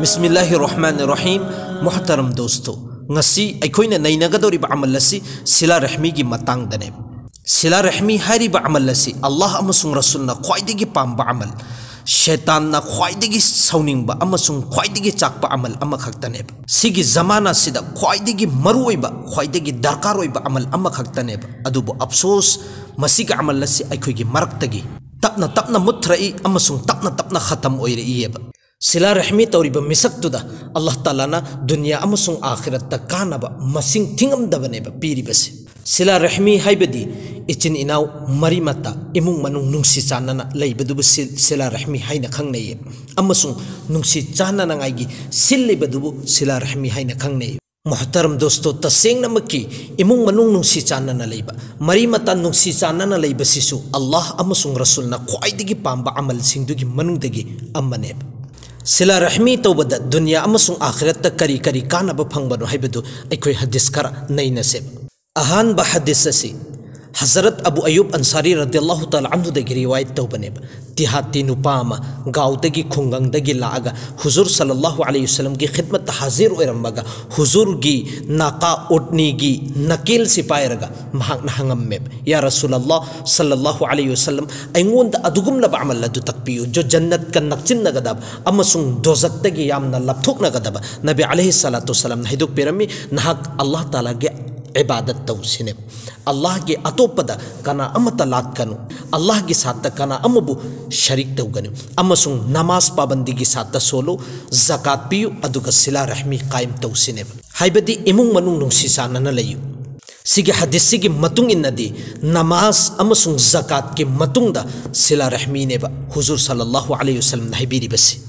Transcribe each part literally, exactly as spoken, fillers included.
ꯕꯤꯁꯃꯤꯜꯂꯥꯍꯤꯔ ꯔꯍꯃꯥꯅꯤꯔ ꯔꯍꯤꯝ꯫ ꯃꯨꯍꯇꯔꯝ ꯗꯣꯁꯇꯣ, ꯉꯁꯤ ꯑꯩꯈꯣꯏꯅ ꯅꯩꯅꯒꯗꯧꯔꯤꯕ ꯑꯃꯜ ꯑꯁꯤ ꯁꯤꯂꯥ ꯔꯍꯃꯤꯒꯤ ꯃꯇꯥꯡꯗꯅꯦꯕ꯫ ꯁꯤꯂꯥ ꯔꯍꯃꯤ ꯍꯥꯏꯔꯤꯕ ꯑꯃꯜ ꯑꯁꯤ ꯑꯜꯂꯥꯍ ꯑꯃꯁꯨꯡ ꯔꯁꯨꯜꯅ ꯈ꯭ꯋꯥꯏꯗꯒꯤ ꯄꯥꯝꯕ ꯑꯃꯜ, ꯁꯩꯇꯥꯟꯅ ꯈ꯭ꯋꯥꯏꯗꯒꯤ ꯁꯥꯎꯅꯤꯡꯕ ꯑꯃꯁꯨꯡ ꯈ꯭ꯋꯥꯏꯗꯒꯤ ꯆꯥꯛꯄ ꯑꯃꯜ ꯑꯃꯈꯛꯇꯅꯦꯕ꯫ ꯁꯤꯒꯤ ꯖꯃꯥꯅꯥꯁꯤꯗ ꯈ꯭ꯋꯥꯏꯗꯒꯤ ꯃꯔꯨꯑꯣꯏꯕ, ꯈ꯭ꯋꯥꯏꯗꯒꯤ ꯗꯔꯀꯥꯔ ꯑꯣꯏꯕ ꯑꯃꯜ ꯑꯃꯈꯛꯇꯅꯦꯕ꯫ ꯑꯗꯨꯕꯨ ꯑꯐꯁꯣꯁ, ꯃꯁꯤꯒꯤ ꯑꯃꯜ ꯑꯁꯤ ꯑꯩꯈꯣꯏꯒꯤ ꯃꯔꯛꯇꯒꯤ ꯇꯞꯅ ꯇꯞꯅ ꯃꯨꯠꯊꯔꯛꯏ ꯑꯃꯁꯨꯡ ꯇꯞꯅ ꯇꯞꯅ ꯈꯇꯝ ꯑꯣꯏꯔꯛꯏꯑꯕ꯫ ꯁꯤꯂꯥ ꯔꯍꯃꯤ ꯇꯧꯔꯤꯕ ꯃꯤꯁꯛꯇꯨꯗ ꯑꯜꯂꯥꯍ ꯇꯥꯂꯥꯅ ꯗꯨꯅꯤꯌꯥ ꯑꯃꯁꯨꯡ ꯑꯥꯈꯤꯔꯠꯇ ꯀꯥꯟꯅꯕ ꯃꯁꯤꯡ ꯊꯤꯉꯝꯗꯕꯅꯦꯕ ꯄꯤꯔꯤꯕꯁꯦ꯫ ꯁꯤꯂꯥ ꯔꯍꯃꯤ ꯍꯥꯏꯕꯗꯤ ꯏꯆꯤꯟ ꯏꯅꯥꯎ, ꯃꯔꯤ ꯃꯇꯥ, ꯏꯃꯨꯡ ꯃꯅꯨꯡ ꯅꯨꯡꯁꯤ ꯆꯥꯟꯅꯅ ꯂꯩꯕꯗꯨꯕꯨ ꯁꯤ-, ꯁꯤꯂꯥ ꯔꯍꯃꯤ ꯍꯥꯏꯅ ꯈꯪꯅꯩꯌꯦ꯫ ꯑꯃꯁꯨꯡ ꯅꯨꯡꯁꯤ ꯆꯥꯟꯅꯅꯉꯥꯏꯒꯤ ꯁꯤꯜꯂꯤꯕꯗꯨꯕꯨ ꯁꯤꯂꯥ ꯔꯍꯃꯤ ꯍꯥꯏꯅ ꯈꯪꯅꯩ꯫ ꯃꯨꯍꯇꯔꯝ ꯗꯣꯁꯇꯣ, ꯇꯁꯦꯡꯅꯃꯛꯀꯤ ꯏꯃꯨꯡ ꯃꯅꯨꯡ ꯅꯨꯡꯁꯤ ꯆꯥꯟꯅꯅ ꯂꯩꯕ, ꯃꯔꯤ ꯃꯇꯥ ꯅꯨꯡꯁꯤ ꯆꯥꯟꯅꯅ ꯂꯩꯕꯁꯤꯁꯨ ꯑꯜꯂꯥꯍ ꯑꯃꯁꯨꯡ ꯔꯁꯨꯜꯅ ꯈ꯭ꯋꯥꯏꯗꯒꯤ ꯄꯥꯝꯕ ꯑꯃꯜꯁꯤꯡꯗꯨꯒꯤ ꯃꯅꯨꯡꯗꯒꯤ ꯑꯃꯅꯦꯕ꯫ ꯁꯤꯂꯥ ꯔꯍꯃꯤ ꯇꯧꯕꯗ ꯗꯨꯅꯤꯌꯥ ꯑꯃꯁꯨꯡ ꯑꯥꯈꯤꯔꯠꯇ ꯀꯔꯤ ꯀꯔꯤ ꯀꯥꯟꯅꯕ ꯐꯪꯕꯅꯣ ꯍꯥꯏꯕꯗꯨ ꯑꯩꯈꯣꯏ ꯍꯗꯤꯁ ꯈꯔ ꯅꯩꯅꯁꯦꯕ꯫ ꯑꯍꯥꯟꯕ ꯍꯗꯤꯁ ꯑꯁꯤ ꯍꯖꯔꯠ ꯑꯕꯨ ꯑꯌꯨꯕ ꯑꯟꯁꯥꯔꯤ ꯔꯗꯤꯌꯜꯂꯥꯍꯨ ꯇꯥꯂꯥ ꯑꯟꯍꯨꯗꯒꯤ ꯔꯤꯋꯥꯌꯠ ꯇꯧꯕꯅꯦꯕ꯫ ꯇꯤꯍꯥꯇꯤ ꯅꯨꯄꯥ ꯑꯃ ꯒꯥꯎꯗꯒꯤ, ꯈꯨꯡꯒꯪꯗꯒꯤ ꯂꯥꯛꯑꯒ ꯍꯨꯖꯨꯔ ꯁꯜꯂꯜꯂꯥꯍꯨ ꯑꯂꯩꯍꯤ ꯋꯁꯜꯂꯝꯒꯤ ꯈꯤꯗꯃꯠꯇ ꯍꯥꯖꯤꯔ ꯑꯣꯏꯔꯝꯃꯒ, ꯍꯨꯖꯨꯔꯒꯤ ꯅꯥꯀꯥ, ꯎꯠꯅꯤꯒꯤ ꯅꯀꯦꯜꯁꯤ ꯄꯥꯏꯔꯒ ꯃꯍꯥꯛꯅ ꯍꯪꯉꯝꯃꯦꯕ, "ꯌꯥ ꯔꯁꯨꯂꯜꯂꯥꯍ ꯁꯜꯂꯜꯂꯥꯍꯨ ꯑꯂꯩꯍꯤ ꯋꯁꯜꯂꯝ, ꯑꯩꯉꯣꯟꯗ ꯑꯗꯨꯒꯨꯝꯂꯕ ꯑꯃꯜ ꯑꯗꯨ ꯇꯥꯛꯄꯤꯌꯨ, ꯖꯣ ꯖꯟꯅꯠꯀ ꯅꯛꯁꯤꯟꯅꯒꯗꯕ ꯑꯃꯁꯨꯡ ꯗꯣꯖꯛꯇꯒꯤ ꯌꯥꯝꯅ ꯂꯥꯞꯊꯣꯛꯅꯒꯗꯕ?" ꯅꯕꯤ ꯑꯂꯩꯍꯤ ꯁꯂꯥꯇꯨ ꯋꯁꯂꯥꯝꯅ ꯍꯥꯏꯗꯣꯛꯄꯤꯔꯝꯃꯤ, "ꯅꯍꯥꯛ ꯑꯜꯂꯥꯍ ꯇꯥꯂꯥꯒꯤ ꯏꯕꯥꯗꯠ ꯇꯧ" ꯁꯤꯅꯦꯕ꯫ ꯑꯜꯂꯥꯍꯒꯤ ꯑꯇꯣꯞꯄꯗ ꯀꯅꯥ ꯑꯃꯠꯇ ꯂꯥꯠꯀꯅꯨ, ꯑꯜꯂꯥꯍꯒꯤ ꯁꯥꯠꯇ ꯀꯅꯥ ꯑꯃꯕꯨ ꯁꯔꯤꯛ ꯇꯧꯒꯅꯨ, ꯑꯃꯁꯨꯡ ꯅꯃꯥꯖ ꯄꯥꯕꯟꯗꯤꯒꯤ ꯁꯥꯠꯇ ꯁꯣꯜꯂꯨ, ꯖꯀꯥꯠ ꯄꯤꯌꯨ, ꯑꯗꯨꯒ ꯁꯤꯂꯥ ꯔꯍꯃꯤ ꯀꯥꯏꯝ ꯇꯧꯁꯤꯅꯦꯕ꯫ ꯍꯥꯏꯕꯗꯤ ꯏꯃꯨꯡ ꯃꯅꯨꯡ ꯅꯨꯡꯁꯤ ꯆꯥꯟꯅꯅ ꯂꯩꯌꯨ꯫ ꯁꯤꯒꯤ ꯍꯗꯤꯁꯁꯤꯒꯤ ꯃꯇꯨꯡ ꯏꯟꯅꯗꯤ ꯅꯃꯥꯖ ꯑꯃꯁꯨꯡ ꯖꯀꯥꯠꯀꯤ ꯃꯇꯨꯡꯗ ꯁꯤꯂꯥ ꯔꯍꯃꯤꯅꯦꯕ ꯍꯨꯖꯨꯔ ꯁꯜꯂꯜꯂꯥꯍꯨ ꯑꯂꯩꯍꯤ ꯋꯁꯜꯂꯝꯅ ꯍꯥꯏꯕꯤꯔꯤꯕꯁꯤ꯫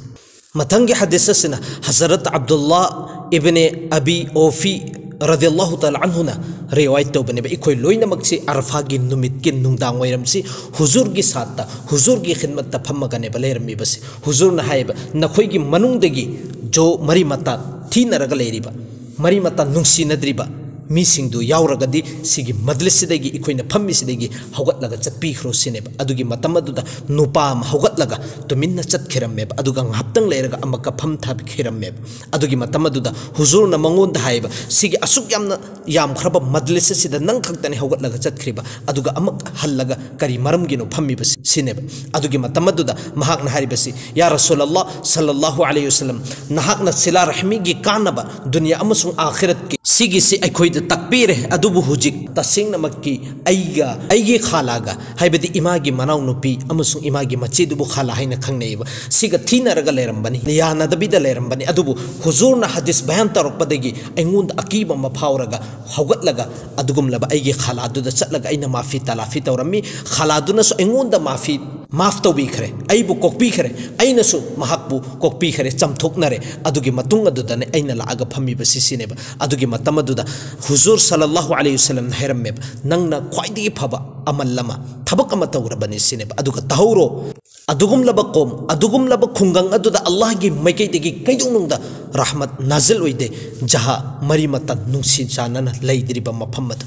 ꯃꯊꯪꯒꯤ ꯍꯗꯤꯁ ꯑꯁꯤꯅ ꯍꯖꯔꯠ ꯑꯕꯗꯨꯜꯂꯥ ꯏꯕꯅꯦ ꯑꯕꯤ ꯑꯣꯐꯤ ꯔꯗꯤꯌꯜꯂꯥꯍꯨ ꯇꯥꯂꯥ ꯑꯟꯍꯨꯅ ꯔꯤꯋꯥꯌꯠ ꯇꯧꯕꯅꯦꯕ꯫ ꯑꯩꯈꯣꯏ ꯂꯣꯏꯅꯃꯛꯁꯤ ꯑꯔꯐꯥꯒꯤ ꯅꯨꯃꯤꯠꯀꯤ ꯅꯨꯡꯗꯥꯡ ꯋꯥꯏꯔꯝꯁꯤ ꯍꯨꯖꯨꯔꯒꯤ ꯁꯥꯠꯇ, ꯍꯨꯖꯨꯔꯒꯤ ꯈꯤꯗꯃꯠꯇ ꯐꯝꯃꯒꯅꯦꯕ ꯂꯩꯔꯝꯃꯤꯕꯁꯤ꯫ ꯍꯨꯖꯨꯔꯅ ꯍꯥꯏꯌꯦꯕ, "ꯅꯈꯣꯏꯒꯤ ꯃꯅꯨꯡꯗꯒꯤ ꯖꯣ ꯃꯔꯤ ꯃꯇꯥ ꯊꯤꯅꯔꯒ ꯂꯩꯔꯤꯕ, ꯃꯔꯤ ꯃꯇꯥ ꯅꯨꯡꯁꯤꯅꯗ꯭ꯔꯤꯕ ꯃꯤꯁꯤꯡꯗꯨ ꯌꯥꯎꯔꯒꯗꯤ ꯁꯤꯒꯤ ꯃꯖꯂꯤꯁꯁꯤꯗꯒꯤ, ꯑꯩꯈꯣꯏꯅ ꯐꯝꯃꯤꯁꯤꯗꯒꯤ ꯍꯧꯒꯠꯂꯒ ꯆꯠꯄꯤꯈ꯭ꯔꯣ ꯁꯤꯅꯦꯕ꯫ ꯑꯗꯨꯒꯤ ꯃꯇꯝ ꯑꯗꯨꯗ ꯅꯨꯄꯥ ꯑꯃ ꯍꯧꯒꯠꯂꯒ ꯇꯨꯃꯤꯟꯅ ꯆꯠꯈꯤꯔꯝꯃꯦꯕ꯫ ꯑꯗꯨꯒ ꯉꯥꯏꯍꯥꯛꯇꯪ ꯂꯩꯔꯒ ꯑꯃꯨꯛꯀ ꯐꯝꯊꯈꯤꯔꯝꯃꯦꯕ꯫ ꯑꯗꯨꯒꯤ ꯃꯇꯝ ꯑꯗꯨꯗ ꯍꯨꯖꯨꯔꯅ ꯃꯉꯣꯟꯗ ꯍꯥꯏꯌꯦꯕ, "ꯁꯤꯒꯤ ꯑꯁꯨꯛ ꯌꯥꯝꯅ ꯌꯥꯝꯈ꯭ꯔꯕ ꯃꯖꯂꯤꯁ ꯑꯁꯤꯗ ꯅꯪ ꯈꯛꯇꯅꯤ ꯍꯧꯒꯠꯂꯒ ꯆꯠꯈ꯭ꯔꯤꯕ, ꯑꯗꯨꯒ ꯑꯃꯨꯛ ꯍꯜꯂꯒ ꯀꯔꯤ ꯃꯔꯝꯒꯤꯅꯣ ꯐꯝꯃꯤꯕꯁꯤ?" ꯁꯤꯅꯦꯕ꯫ ꯑꯗꯨꯒꯤ ꯃꯇꯝ ꯑꯗꯨꯗ ꯃꯍꯥꯛꯅ ꯍꯥꯏꯔꯤꯕꯁꯤ, "ꯌꯥ ꯔꯁꯨꯂꯜꯂꯥꯍ ꯁꯜꯂꯜꯂꯥꯍꯨ ꯑꯂꯩꯍꯤ ꯋꯁꯜꯂꯝ, ꯅꯍꯥꯛꯅ ꯁꯤꯂꯥ ꯔꯍꯃꯤꯒꯤ ꯀꯥꯟꯅꯕ ꯗꯨꯅꯤꯌꯥ ꯑꯃꯁꯨꯡ ꯑꯥꯈꯤꯔꯠꯀꯤ ꯁꯤꯒꯤꯁꯤ ꯑꯩꯈꯣꯏꯗ ꯇꯥꯛꯄꯤꯔꯦ, ꯑꯗꯨꯕꯨ ꯍꯧꯖꯤꯛ ꯇꯁꯦꯡꯅꯃꯛꯀꯤ ꯑꯩꯒ, ꯑꯩꯒꯤ ꯈꯥꯂꯥꯒ, ꯍꯥꯏꯕꯗꯤ ꯏꯃꯥꯒꯤ ꯃꯅꯥꯎꯅꯨꯄꯤ ꯑꯃꯁꯨꯡ ꯏꯃꯥꯒꯤ ꯃꯆꯦꯗꯨꯕꯨ ꯈꯥꯂꯥ ꯍꯥꯏꯅ ꯈꯪꯅꯩꯌꯦꯕ, ꯁꯤꯒ ꯊꯤꯅꯔꯒ ꯂꯩꯔꯝꯕꯅꯤ, ꯌꯥꯅꯗꯕꯤꯗ ꯂꯩꯔꯝꯕꯅꯤ꯫ ꯑꯗꯨꯕꯨ ꯍꯨꯖꯨꯔꯅ ꯍꯗꯤꯁ ꯕꯌꯥꯟ ꯇꯧꯔꯛꯄꯗꯒꯤ ꯑꯩꯉꯣꯟꯗ ꯑꯀꯤꯕ ꯑꯃ ꯐꯥꯎꯔꯒ ꯍꯧꯒꯠꯂꯒ ꯑꯗꯨꯒꯨꯝꯂꯕ ꯑꯩꯒꯤ ꯈꯥꯂꯥꯗꯨꯗ ꯆꯠꯂꯒ ꯑꯩꯅ ꯃꯥꯐꯤ ꯇꯂꯥꯐꯤ ꯇꯧꯔꯝꯃꯤ꯫ ꯈꯥꯂꯥꯗꯨꯅꯁꯨ ꯑꯩꯉꯣꯟꯗ ꯃꯥꯐꯤ, ꯃꯥꯐ ꯇꯧꯕꯤꯈ꯭ꯔꯦ, ꯑꯩꯕꯨ ꯀꯣꯛꯄꯤꯈ꯭ꯔꯦ, ꯑꯩꯅꯁꯨ ꯃꯍꯥꯛꯄꯨ ꯀꯣꯛꯄꯤꯈ꯭ꯔꯦ, ꯆꯝꯊꯣꯛꯅꯔꯦ꯫ ꯑꯗꯨꯒꯤ ꯃꯇꯨꯡ ꯑꯗꯨꯗꯅꯦ ꯑꯩꯅ ꯂꯥꯛꯑꯒ ꯐꯝꯃꯤꯕꯁꯤ" ꯁꯤꯅꯦꯕ꯫ ꯑꯗꯨꯒꯤ ꯃꯇꯝ ꯑꯗꯨꯗ ꯍꯨꯖꯨꯔ ꯁꯜꯂꯜꯂꯥꯍꯨ ꯑꯂꯩꯍꯤ ꯋꯁꯜꯂꯝꯅ ꯍꯥꯏꯔꯝꯃꯦꯕ, "ꯅꯪꯅ ꯈ꯭ꯋꯥꯏꯗꯒꯤ ꯐꯕ ꯑꯃꯜ ꯑꯃ, ꯊꯕꯛ ꯑꯃ ꯇꯧꯔꯕꯅꯤ" ꯁꯤꯅꯦꯕ꯫ ꯑꯗꯨꯒ ꯇꯥꯍꯧꯔꯣ, ꯑꯗꯨꯒꯨꯝꯂꯕ ꯀꯣꯝ, ꯑꯗꯨꯒꯨꯝꯂꯕ ꯈꯨꯡꯒꯪ ꯑꯗꯨꯗ ꯑꯜꯂꯥꯍꯒꯤ ꯃꯥꯏꯀꯩꯗꯒꯤ ꯀꯩꯗꯧꯅꯨꯡꯗ ꯔꯍꯃꯠ ꯅꯥꯖꯤꯜ ꯑꯣꯏꯗꯦ, ꯖꯍꯥ ꯃꯔꯤ ꯃꯇꯥ ꯅꯨꯡꯁꯤ ꯆꯥꯟꯅꯅ ꯂꯩꯗ꯭ꯔꯤꯕ ꯃꯐꯝ ꯑꯗꯨ꯫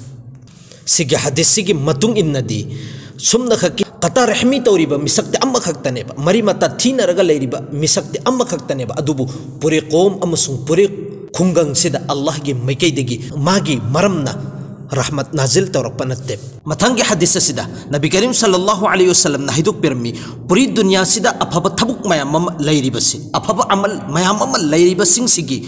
ꯁꯤꯒꯤ ꯍꯗꯤꯁꯁꯤꯒꯤ ꯃꯇꯨꯡ ꯏꯟꯅꯗꯤ ꯁꯨꯝꯅꯈꯛꯀꯤ ꯀꯇꯥ ꯔꯍꯃꯤ ꯇꯧꯔꯤꯕ ꯃꯤꯁꯛꯇꯤ ꯑꯃꯈꯛꯇꯅꯦꯕ, ꯃꯔꯤ ꯃꯇꯥ ꯊꯤꯅꯔꯒ ꯂꯩꯔꯤꯕ ꯃꯤꯁꯛꯇꯤ ꯑꯃꯈꯛꯇꯅꯦꯕ, ꯑꯗꯨꯕꯨ ꯄꯨꯔꯦ ꯀꯣꯝ ꯑꯃꯁꯨꯡ ꯄꯨꯔꯦ ꯈꯨꯡꯒꯪꯁꯤꯗ ꯑꯜꯂꯥꯍꯒꯤ ꯃꯥꯏꯀꯩꯗꯒꯤ ꯃꯥꯒꯤ ꯃꯔꯝꯅ ꯔꯍꯃꯠ ꯅꯥꯖꯤꯜ ꯇꯧꯔꯛꯄ ꯅꯠꯇꯦ꯫ ꯃꯊꯪꯒꯤ ꯍꯗꯤꯁ ꯑꯁꯤꯗ ꯅꯕꯤ ꯀꯔꯤꯝ ꯁꯜꯂꯜꯂꯥꯍꯨ ꯑꯂꯩꯍꯤ ꯋꯁꯜꯂꯝꯅ ꯍꯥꯏꯗꯣꯛꯄꯤꯔꯝꯃꯤ, ꯄꯨꯔꯤ ꯗꯨꯅꯤꯌꯥꯁꯤꯗ ꯑꯐꯕ ꯊꯕꯛ ꯃꯌꯥꯝ ꯑꯃ ꯂꯩꯔꯤꯕꯁꯤ, ꯑꯐꯕ ꯑꯃꯜ ꯃꯌꯥꯝ ꯑꯃ ꯂꯩꯔꯤꯕꯁꯤꯡꯁꯤꯒꯤ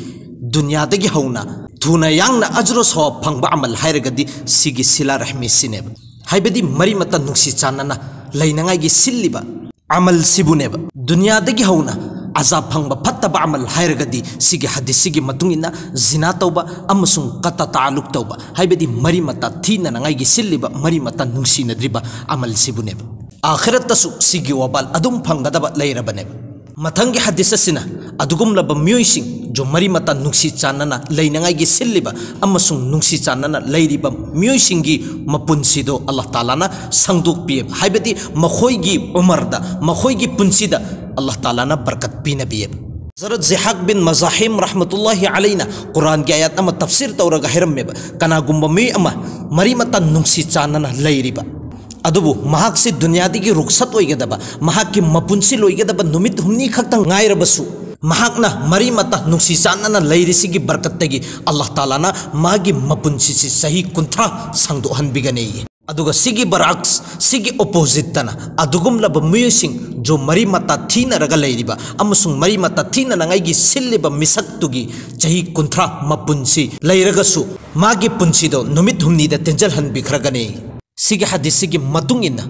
ꯗꯨꯅꯤꯌꯥꯗꯒꯤ ꯍꯧꯅ ꯊꯨꯅ ꯌꯥꯡꯅ ꯑꯖ꯭ꯔ ꯁꯋꯥꯕ ꯐꯪꯕ ꯑꯃꯜ ꯍꯥꯏꯔꯒꯗꯤ ꯁꯤꯒꯤ ꯁꯤꯂꯥ ꯔꯍꯃꯤꯁꯤꯅꯦꯕ꯫ ꯍꯥꯏꯕꯗꯤ ꯃꯔꯤ ꯃꯇꯥ ꯅꯨꯡꯁꯤ ꯆꯥꯟꯅꯅ ꯂꯩꯅꯉꯥꯏꯒꯤ ꯁꯤꯜꯂꯤꯕ ꯑꯃꯜꯁꯤꯕꯨꯅꯦꯕ꯫ ꯗꯨꯅꯤꯌꯥꯗꯒꯤ ꯍꯧꯅ ꯑꯖꯥꯕ ꯐꯪꯕ ꯐꯠꯇꯕ ꯑꯃꯜ ꯍꯥꯏꯔꯒꯗꯤ ꯁꯤꯒꯤ ꯍꯗꯤꯁꯁꯤꯒꯤ ꯃꯇꯨꯡ ꯏꯟꯅ ꯖꯤꯅꯥ ꯇꯧꯕ ꯑꯃꯁꯨꯡ ꯀꯇꯥ ꯇꯥꯂꯨꯛ ꯇꯧꯕ, ꯍꯥꯏꯕꯗꯤ ꯃꯔꯤ ꯃꯇꯥ ꯊꯤꯅꯅꯉꯥꯏꯒꯤ ꯁꯤꯜꯂꯤꯕ, ꯃꯔꯤ ꯃꯇꯥ ꯅꯨꯡꯁꯤꯅꯗ꯭ꯔꯤꯕ ꯑꯃꯜꯁꯤꯕꯨꯅꯦꯕ꯫ ꯑꯥꯈꯤꯔꯠꯇꯁꯨ ꯁꯤꯒꯤ ꯋꯥꯕꯥꯜ ꯑꯗꯨꯝ ꯐꯪꯒꯗꯕ ꯂꯩꯔꯕꯅꯦꯕ꯫ ꯃꯊꯪꯒꯤ ꯍꯗꯤꯁ ꯑꯁꯤꯅ ꯑꯗꯨꯒꯨꯝꯂꯕ ꯃꯤꯑꯣꯏꯁꯤꯡ, ꯖꯣ ꯃꯔꯤ ꯃꯇꯥ ꯅꯨꯡꯁꯤ ꯆꯥꯟꯅꯅ ꯂꯩꯅꯉꯥꯏꯒꯤ ꯁꯤꯜꯂꯤꯕ ꯑꯃꯁꯨꯡ ꯅꯨꯡꯁꯤ ꯆꯥꯟꯅꯅ ꯂꯩꯔꯤꯕ ꯃꯤꯑꯣꯏꯁꯤꯡꯒꯤ ꯃꯄꯨꯟꯁꯤꯗꯣ ꯑꯜꯂꯥꯍ ꯇꯥꯂꯥꯅ ꯁꯪꯗꯣꯛꯄꯤꯑꯕ, ꯍꯥꯏꯕꯗꯤ ꯃꯈꯣꯏꯒꯤ ꯎꯃꯔꯗ, ꯃꯈꯣꯏꯒꯤ ꯄꯨꯟꯁꯤꯗ ꯑꯜꯂꯥꯍ ꯇꯥꯂꯥꯅ ꯕꯔꯀꯠ ꯄꯤꯅꯕꯤꯑꯕ꯫ ꯍꯖꯔꯠ ꯖꯤꯍꯥꯛ ꯕꯤꯟ ꯃꯖꯥꯍꯤꯝ ꯔꯍꯃꯇꯨꯜꯂꯥꯍꯤ ꯑꯂꯩꯅ ꯀꯨꯔꯥꯟꯒꯤ ꯑꯥꯌꯥꯠ ꯑꯃ ꯇꯐꯁꯤꯔ ꯇꯧꯔꯒ ꯍꯥꯏꯔꯝꯃꯦꯕ, ꯀꯅꯥꯒꯨꯝꯕ ꯃꯤꯑꯣꯏ ꯑꯃ ꯃꯔꯤ ꯃꯇꯥ ꯅꯨꯡꯁꯤ ꯆꯥꯟꯅꯅ ꯂꯩꯔꯤꯕ, ꯑꯗꯨꯕꯨ ꯃꯍꯥꯛꯁꯤ ꯗꯨꯅꯤꯌꯥꯗꯒꯤ ꯔꯨꯛꯁꯠ ꯑꯣꯏꯒꯗꯕ, ꯃꯍꯥꯛꯀꯤ ꯃꯄꯨꯟꯁꯤ ꯂꯣꯏꯒꯗꯕ ꯅꯨꯃꯤꯠ ꯍꯨꯝꯅꯤ ꯈꯛꯇꯪ ꯉꯥꯏꯔꯕꯁꯨ, ꯃꯍꯥꯛꯅ ꯃꯔꯤ ꯃꯇꯥ ꯅꯨꯡꯁꯤ ꯆꯥꯟꯅꯅ ꯂꯩꯔꯤꯁꯤꯒꯤ ꯕꯔꯀꯠꯇꯒꯤ ꯑꯜꯂꯥꯍ ꯇꯥꯂꯥꯅ ꯃꯥꯒꯤ ꯃꯄꯨꯟꯁꯤꯁꯤ ꯆꯍꯤ ꯀꯨꯟꯊ꯭ꯔꯥ ꯁꯥꯡꯗꯣꯛꯍꯟꯕꯤꯒꯅꯤ꯫ ꯑꯗꯨꯒ ꯁꯤꯒꯤ ꯕꯔꯑꯛꯁ, ꯁꯤꯒꯤ ꯑꯣꯄꯣꯖꯤꯠꯇꯅ ꯑꯗꯨꯒꯨꯝꯂꯕ ꯃꯤꯑꯣꯏꯁꯤꯡ, ꯖꯣ ꯃꯔꯤ ꯃꯇꯥ ꯊꯤꯅꯔꯒ ꯂꯩꯔꯤꯕ ꯑꯃꯁꯨꯡ ꯃꯔꯤ ꯃꯇꯥ ꯊꯤꯅꯅꯉꯥꯏꯒꯤ ꯁꯤꯜꯂꯤꯕ ꯃꯤꯁꯛꯇꯨꯒꯤ ꯆꯍꯤ ꯀꯨꯟꯊ꯭ꯔꯥ ꯃꯄꯨꯟꯁꯤ ꯂꯩꯔꯒꯁꯨ ꯃꯥꯒꯤ ꯄꯨꯟꯁꯤꯗꯣ ꯅꯨꯃꯤꯠ ꯍꯨꯝꯅꯤꯗ ꯇꯦꯟꯖꯜꯍꯟꯕꯤꯈ꯭ꯔꯒꯅꯤ꯫ ꯁꯤꯒꯤ ꯍꯗꯤꯁꯁꯤꯒꯤ ꯃꯇꯨꯡ ꯏꯟꯅ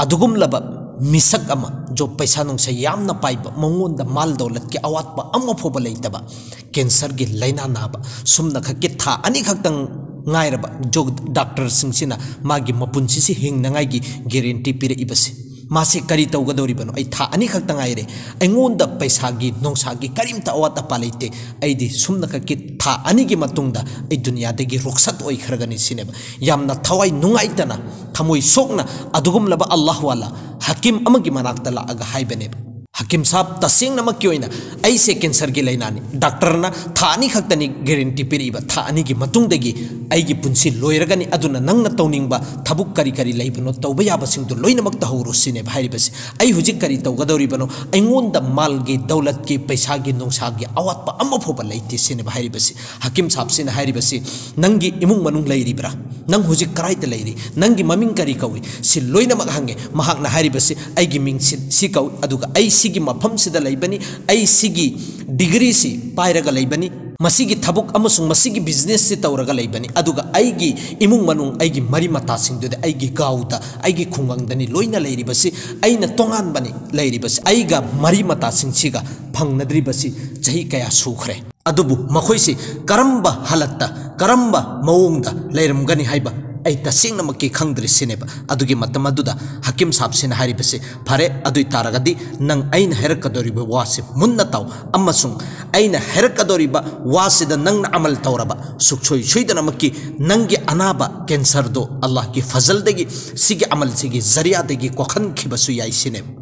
ꯑꯗꯨꯒꯨꯝꯂꯕ ꯃꯤꯁꯛ ꯑꯃ, ꯖꯣ ꯄꯩꯁꯥ ꯅꯨꯡꯁꯥ ꯌꯥꯝꯅ ꯄꯥꯏꯕ, ꯃꯉꯣꯟꯗ ꯃꯥꯜ ꯗꯧꯂꯠꯀꯤ ꯑꯋꯥꯠꯄ ꯑꯃ ꯐꯥꯎꯕ ꯂꯩꯇꯕ, ꯀꯦꯟꯁꯔꯒꯤ ꯂꯥꯏꯅꯥ ꯅꯥꯕ, ꯁꯨꯝꯅ ꯈꯛꯀꯤ ꯊꯥ ꯑꯅꯤ ꯈꯛꯇꯪ ꯉꯥꯏꯔꯕ, ꯖꯣ ꯗꯥꯛꯇꯔꯁꯤꯡꯁꯤꯅ ꯃꯥꯒꯤ ꯃꯄꯨꯟꯁꯤꯁꯤ ꯍꯤꯡꯅꯉꯥꯏꯒꯤ ꯒꯦꯔꯦꯟꯇꯤ ꯄꯤꯔꯛꯏꯕꯁꯦ꯫ ꯃꯥꯁꯦ ꯀꯔꯤ ꯇꯧꯒꯗꯧꯔꯤꯕꯅꯣ? "ꯑꯩ ꯊꯥ ꯑꯅꯤ ꯈꯛꯇ ꯉꯥꯏꯔꯦ, ꯑꯩꯉꯣꯟꯗ ꯄꯩꯁꯥꯒꯤ ꯅꯨꯡꯁꯥꯒꯤ ꯀꯔꯤꯝꯇ ꯑꯋꯥꯠ ꯑꯄꯥ ꯂꯩꯇꯦ, ꯑꯩꯗꯤ ꯁꯨꯝꯅ ꯈꯛꯀꯤ ꯊꯥ ꯑꯅꯤꯒꯤ ꯃꯇꯨꯡꯗ ꯑꯩ ꯗꯨꯅꯤꯌꯥꯗꯒꯤ ꯔꯨꯛꯁꯠ ꯑꯣꯏꯈ꯭ꯔꯒꯅꯤ" ꯁꯤꯅꯦꯕ꯫ ꯌꯥꯝꯅ ꯊꯋꯥꯏ ꯅꯨꯡꯉꯥꯏꯇꯅ, ꯊꯃꯣꯏ ꯁꯣꯛꯅ ꯑꯗꯨꯒꯨꯝꯂꯕ ꯑꯜꯂꯥꯍ ꯋꯥꯂꯥ ꯍꯀꯤꯝ ꯑꯃꯒꯤ ꯃꯅꯥꯛꯇ ꯂꯥꯛꯑꯒ ꯍꯥꯏꯕꯅꯦꯕ, "ꯍꯀꯤꯝ ꯁꯥꯍꯕ, ꯇꯁꯦꯡꯅꯃꯛꯀꯤ ꯑꯣꯏꯅ ꯑꯩꯁꯦ ꯀꯦꯟꯁꯔꯒꯤ ꯂꯥꯏꯅꯥꯅꯤ, ꯗꯥꯛꯇꯔꯅ ꯊꯥ ꯑꯅꯤ ꯈꯛꯇꯅꯤ ꯒꯦꯔꯦꯟꯇꯤ ꯄꯤꯔꯛꯏꯕ, ꯊꯥ ꯑꯅꯤꯒꯤ ꯃꯇꯨꯡꯗꯒꯤ ꯑꯩꯒꯤ ꯄꯨꯟꯁꯤ ꯂꯣꯏꯔꯒꯅꯤ, ꯑꯗꯨꯅ ꯅꯪꯅ ꯇꯧꯅꯤꯡꯕ ꯊꯕꯛ ꯀꯔꯤ ꯀꯔꯤ ꯂꯩꯕꯅꯣ ꯇꯧꯕ ꯌꯥꯕꯁꯤꯡꯗꯨ ꯂꯣꯏꯅꯃꯛ ꯇꯧꯍꯧꯔꯣ" ꯁꯤꯅꯦꯕ ꯍꯥꯏꯔꯤꯕꯁꯤ꯫ "ꯑꯩ ꯍꯧꯖꯤꯛ ꯀꯔꯤ ꯇꯧꯒꯗꯧꯔꯤꯕꯅꯣ? ꯑꯩꯉꯣꯟꯗ ꯃꯥꯜꯒꯤ, ꯗꯧꯂꯠꯀꯤ, ꯄꯩꯁꯥꯒꯤ, ꯅꯨꯡꯁꯥꯒꯤ ꯑꯋꯥꯠꯄ ꯑꯃ ꯐꯥꯎꯕ ꯂꯩꯇꯦ" ꯁꯤꯅꯦꯕ ꯍꯥꯏꯔꯤꯕꯁꯤ꯫ ꯍꯀꯤꯝ ꯁꯥꯍꯕꯁꯤꯅ ꯍꯥꯏꯔꯤꯕꯁꯤ, "ꯅꯪꯒꯤ ꯏꯃꯨꯡ ꯃꯅꯨꯡ ꯂꯩꯔꯤꯕ꯭ꯔꯥ? ꯅꯪ ꯍꯧꯖꯤꯛ ꯀꯔꯥꯏꯗ ꯂꯩꯔꯤ? ꯅꯪꯒꯤ ꯃꯃꯤꯡ ꯀꯔꯤ ꯀꯧꯏ?" ꯁꯤ ꯂꯣꯏꯅꯃꯛ ꯍꯪꯉꯦ꯫ ꯃꯍꯥꯛꯅ ꯍꯥꯏꯔꯤꯕꯁꯤ, "ꯑꯩꯒꯤ ꯃꯤꯡ ꯁꯤ, ꯁꯤ ꯀꯧꯏ, ꯑꯗꯨꯒ ꯑꯩ ꯁꯤꯒꯤ ꯃꯐꯝꯁꯤꯗ ꯂꯩꯕꯅꯤ, ꯑꯩ ꯁꯤꯒꯤ ꯗꯤꯒ꯭ꯔꯤꯁꯤ ꯄꯥꯏꯔꯒ ꯂꯩꯕꯅꯤ, ꯃꯁꯤꯒꯤ ꯊꯕꯛ ꯑꯃꯁꯨꯡ ꯃꯁꯤꯒꯤ ꯕꯤꯖꯤꯅꯦꯁꯁꯤ ꯇꯧꯔꯒ ꯂꯩꯕꯅꯤ, ꯑꯗꯨꯒ ꯑꯩꯒꯤ ꯏꯃꯨꯡ ꯃꯅꯨꯡ, ꯑꯩꯒꯤ ꯃꯔꯤ ꯃꯇꯥꯁꯤꯡꯗꯨꯗꯤ ꯑꯩꯒꯤ ꯒꯥꯎꯗ, ꯑꯩꯒꯤ ꯈꯨꯡꯒꯪꯗꯅꯤ ꯂꯣꯏꯅ ꯂꯩꯔꯤꯕꯁꯤ, ꯑꯩꯅ ꯇꯣꯉꯥꯟꯕꯅꯤ ꯂꯩꯔꯤꯕꯁꯤ, ꯑꯩꯒ ꯃꯔꯤ ꯃꯇꯥꯁꯤꯡꯁꯤꯒ ꯐꯪꯅꯗ꯭ꯔꯤꯕꯁꯤ ꯆꯍꯤ ꯀꯌꯥ ꯁꯨꯈ꯭ꯔꯦ꯫ ꯑꯗꯨꯕꯨ ꯃꯈꯣꯏꯁꯤ ꯀꯔꯝꯕ ꯍꯥꯂꯠꯇ, ꯀꯔꯝꯕ ꯃꯑꯣꯡꯗ ꯂꯩꯔꯝꯒꯅꯤ ꯍꯥꯏꯕ ꯑꯩ ꯇꯁꯦꯡꯅꯃꯛꯀꯤ ꯈꯪꯗ꯭ꯔꯤ" ꯁꯤꯅꯦꯕ꯫ ꯑꯗꯨꯒꯤ ꯃꯇꯝ ꯑꯗꯨꯗ ꯍꯀꯤꯝ ꯁꯥꯍꯕꯁꯤꯅ ꯍꯥꯏꯔꯤꯕꯁꯤ, "ꯐꯔꯦ, ꯑꯗꯨ ꯑꯣꯏ ꯇꯥꯔꯒꯗꯤ ꯅꯪ ꯑꯩꯅ ꯍꯥꯏꯔꯛꯀꯗꯧꯔꯤꯕ ꯋꯥꯁꯤ ꯃꯨꯟꯅ ꯇꯥꯎ, ꯑꯃꯁꯨꯡ ꯑꯩꯅ ꯍꯥꯏꯔꯛꯀꯗꯧꯔꯤꯕ ꯋꯥꯁꯤꯗ ꯅꯪꯅ ꯑꯃꯜ ꯇꯧꯔꯕ, ꯁꯨꯛꯁꯣꯏ ꯁꯣꯏꯗꯅꯃꯛꯀꯤ ꯅꯪꯒꯤ ꯑꯅꯥꯕ ꯀꯦꯟꯁꯔꯗꯣ ꯑꯜꯂꯥꯍꯒꯤ ꯐꯖꯜꯗꯒꯤ, ꯁꯤꯒꯤ ꯑꯃꯜꯁꯤꯒꯤ ꯖꯔꯤꯌꯥꯗꯒꯤ ꯀꯣꯛꯍꯟꯈꯤꯕꯁꯨ ꯌꯥꯏ" ꯁꯤꯅꯦꯕ꯫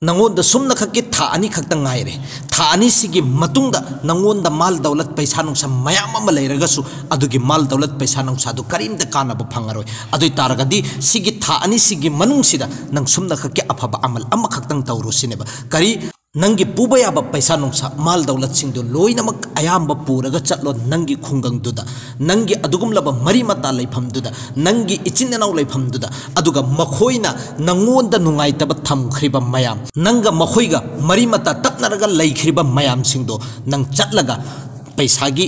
ꯅꯉꯣꯟꯗ ꯁꯨꯝꯅꯈꯛꯀꯤ ꯊꯥ ꯑꯅꯤ ꯈꯛꯇ ꯉꯥꯏꯔꯦ꯫ ꯊꯥ ꯑꯅꯤꯁꯤꯒꯤ ꯃꯇꯨꯡꯗ ꯅꯉꯣꯟꯗ ꯃꯥꯜ ꯗꯧꯂꯠ, ꯄꯩꯁꯥ ꯅꯨꯡꯁꯥ ꯃꯌꯥꯝ ꯑꯃ ꯂꯩꯔꯒꯁꯨ, ꯑꯗꯨꯒꯤ ꯃꯥꯜ ꯗꯧꯂꯠ, ꯄꯩꯁꯥ ꯅꯨꯡꯁꯥꯗꯨ ꯀꯔꯤꯝꯇ ꯀꯥꯟꯅꯕ ꯐꯪꯉꯔꯣꯏ꯫ ꯑꯗꯨ ꯑꯣꯏ ꯇꯥꯔꯒꯗꯤ ꯁꯤꯒꯤ ꯊꯥ ꯑꯅꯤꯁꯤꯒꯤ ꯃꯅꯨꯡꯁꯤꯗ ꯅꯪ ꯁꯨꯝꯅꯈꯛꯀꯤ ꯑꯐꯕ ꯑꯃꯜ ꯑꯃꯈꯛꯇꯪ ꯇꯧꯔꯨ ꯁꯤꯅꯦꯕ꯫ ꯀꯔꯤ? ꯅꯪꯒꯤ ꯄꯨꯕ ꯌꯥꯕ ꯄꯩꯁꯥ ꯅꯨꯡꯁꯥ, ꯃꯥꯜ ꯗꯧꯂꯠꯁꯤꯡꯗꯨ ꯂꯣꯏꯅꯃꯛ ꯑꯌꯥꯝꯕ ꯄꯨꯔꯒ ꯆꯠꯂꯣ ꯅꯪꯒꯤ ꯈꯨꯡꯒꯪꯗꯨꯗ, ꯅꯪꯒꯤ ꯑꯗꯨꯒꯨꯝꯂꯕ ꯃꯔꯤ ꯃꯇꯥ ꯂꯩꯐꯝꯗꯨꯗ, ꯅꯪꯒꯤ ꯏꯆꯤꯟ ꯏꯅꯥꯎ ꯂꯩꯐꯝꯗꯨꯗ꯫ ꯑꯗꯨꯒ ꯃꯈꯣꯏꯅ ꯅꯪꯉꯣꯟꯗ ꯅꯨꯡꯉꯥꯏꯇꯕ ꯊꯝꯈ꯭ꯔꯤꯕ ꯃꯌꯥꯝ, ꯅꯪꯒ ꯃꯈꯣꯏꯒ ꯃꯔꯤ ꯃꯇꯥ ꯇꯠꯅꯔꯒ ꯂꯩꯈ꯭ꯔꯤꯕ ꯃꯌꯥꯝꯁꯤꯡꯗꯣ ꯅꯪ ꯆꯠꯂꯒ ꯄꯩꯁꯥꯒꯤ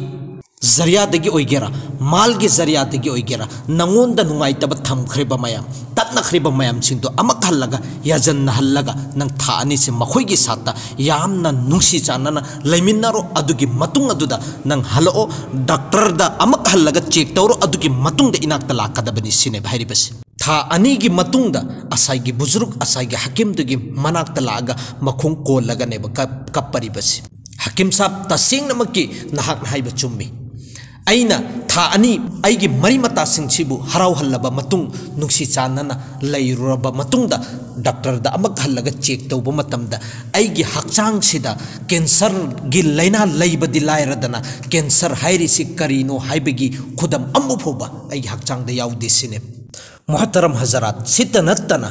ꯖꯔꯤꯌꯥꯗꯒꯤ ꯑꯣꯏꯒꯦꯔꯥ, ꯃꯥꯜꯒꯤ ꯖꯔꯤꯌꯥꯗꯒꯤ ꯑꯣꯏꯒꯦꯔꯥ, ꯅꯪꯉꯣꯟꯗ ꯅꯨꯡꯉꯥꯏꯇꯕ ꯊꯝꯈ꯭ꯔꯤꯕ ꯃꯌꯥꯝ, ꯇꯠꯅꯈ꯭ꯔꯤꯕ ꯃꯌꯥꯝꯁꯤꯡꯗꯣ ꯑꯃꯨꯛ ꯍꯜꯂꯒ ꯌꯥꯖꯟꯅꯍꯜꯂꯒ ꯅꯪ ꯊꯥ ꯑꯅꯤꯁꯤ ꯃꯈꯣꯏꯒꯤ ꯁꯥꯠꯇ ꯌꯥꯝꯅ ꯅꯨꯡꯁꯤ ꯆꯥꯟꯅꯅ ꯂꯩꯃꯤꯟꯅꯔꯣ꯫ ꯑꯗꯨꯒꯤ ꯃꯇꯨꯡ ꯑꯗꯨꯗ ꯅꯪ ꯍꯜꯂꯛꯑꯣ, ꯗꯥꯛꯇꯔꯗ ꯑꯃꯨꯛ ꯍꯜꯂꯒ ꯆꯦꯛ ꯇꯧꯔꯣ, ꯑꯗꯨꯒꯤ ꯃꯇꯨꯡꯗ ꯏꯅꯥꯛꯇ ꯂꯥꯛꯀꯗꯕꯅꯤ ꯁꯤꯅꯦꯕ ꯍꯥꯏꯔꯤꯕꯁꯤ꯫ ꯊꯥ ꯑꯅꯤꯒꯤ ꯃꯇꯨꯡꯗ ꯑꯁꯥꯏꯒꯤ ꯕꯨꯖꯨꯔꯨꯛ, ꯑꯁꯥꯏꯒꯤ ꯍꯀꯤꯝꯗꯨꯒꯤ ꯃꯅꯥꯛꯇ ꯂꯥꯛꯑꯒ ꯃꯈꯣꯡ ꯀꯣꯜꯂꯒꯅꯦꯕ ꯀꯞ-, ꯀꯞꯄꯔꯤꯕꯁꯤ꯫ "ꯍꯀꯤꯝ ꯁꯥꯕ, ꯇꯁꯦꯡꯅꯃꯛꯀꯤ ꯅꯍꯥꯛꯅ ꯍꯥꯏꯕ ꯆꯨꯝꯃꯤ꯫ ꯑꯩꯅ ꯊꯥ ꯑꯅꯤ ꯑꯩꯒꯤ ꯃꯔꯤ ꯃꯇꯥꯁꯤꯡꯁꯤꯕꯨ ꯍꯔꯥꯎꯍꯜꯂꯕ ꯃꯇꯨꯡ, ꯅꯨꯡꯁꯤ ꯆꯥꯟꯅꯅ ꯂꯩꯔꯨꯔꯕ ꯃꯇꯨꯡꯗ, ꯗꯥꯛꯇꯔꯗ ꯑꯃꯨꯛ ꯍꯜꯂꯒ ꯆꯦꯛ ꯇꯧꯕ ꯃꯇꯝꯗ, ꯑꯩꯒꯤ ꯍꯛꯆꯥꯡꯁꯤꯗ ꯀꯦꯟꯁꯔꯒꯤ ꯂꯥꯏꯅꯥ ꯂꯩꯕꯗꯤ ꯂꯥꯏꯔꯗꯅ, ꯀꯦꯟꯁꯔ ꯍꯥꯏꯔꯤꯁꯤ ꯀꯔꯤꯅꯣ ꯍꯥꯏꯕꯒꯤ ꯈꯨꯗꯝ ꯑꯃ ꯐꯥꯎꯕ ꯑꯩꯒꯤ ꯍꯛꯆꯥꯡꯗ ꯌꯥꯎꯗꯦ" ꯁꯤꯅꯦ꯫ ꯃꯨꯍꯇꯔꯝ ꯍꯖꯔꯥꯠ, ꯁꯤꯇ ꯅꯠꯇꯅ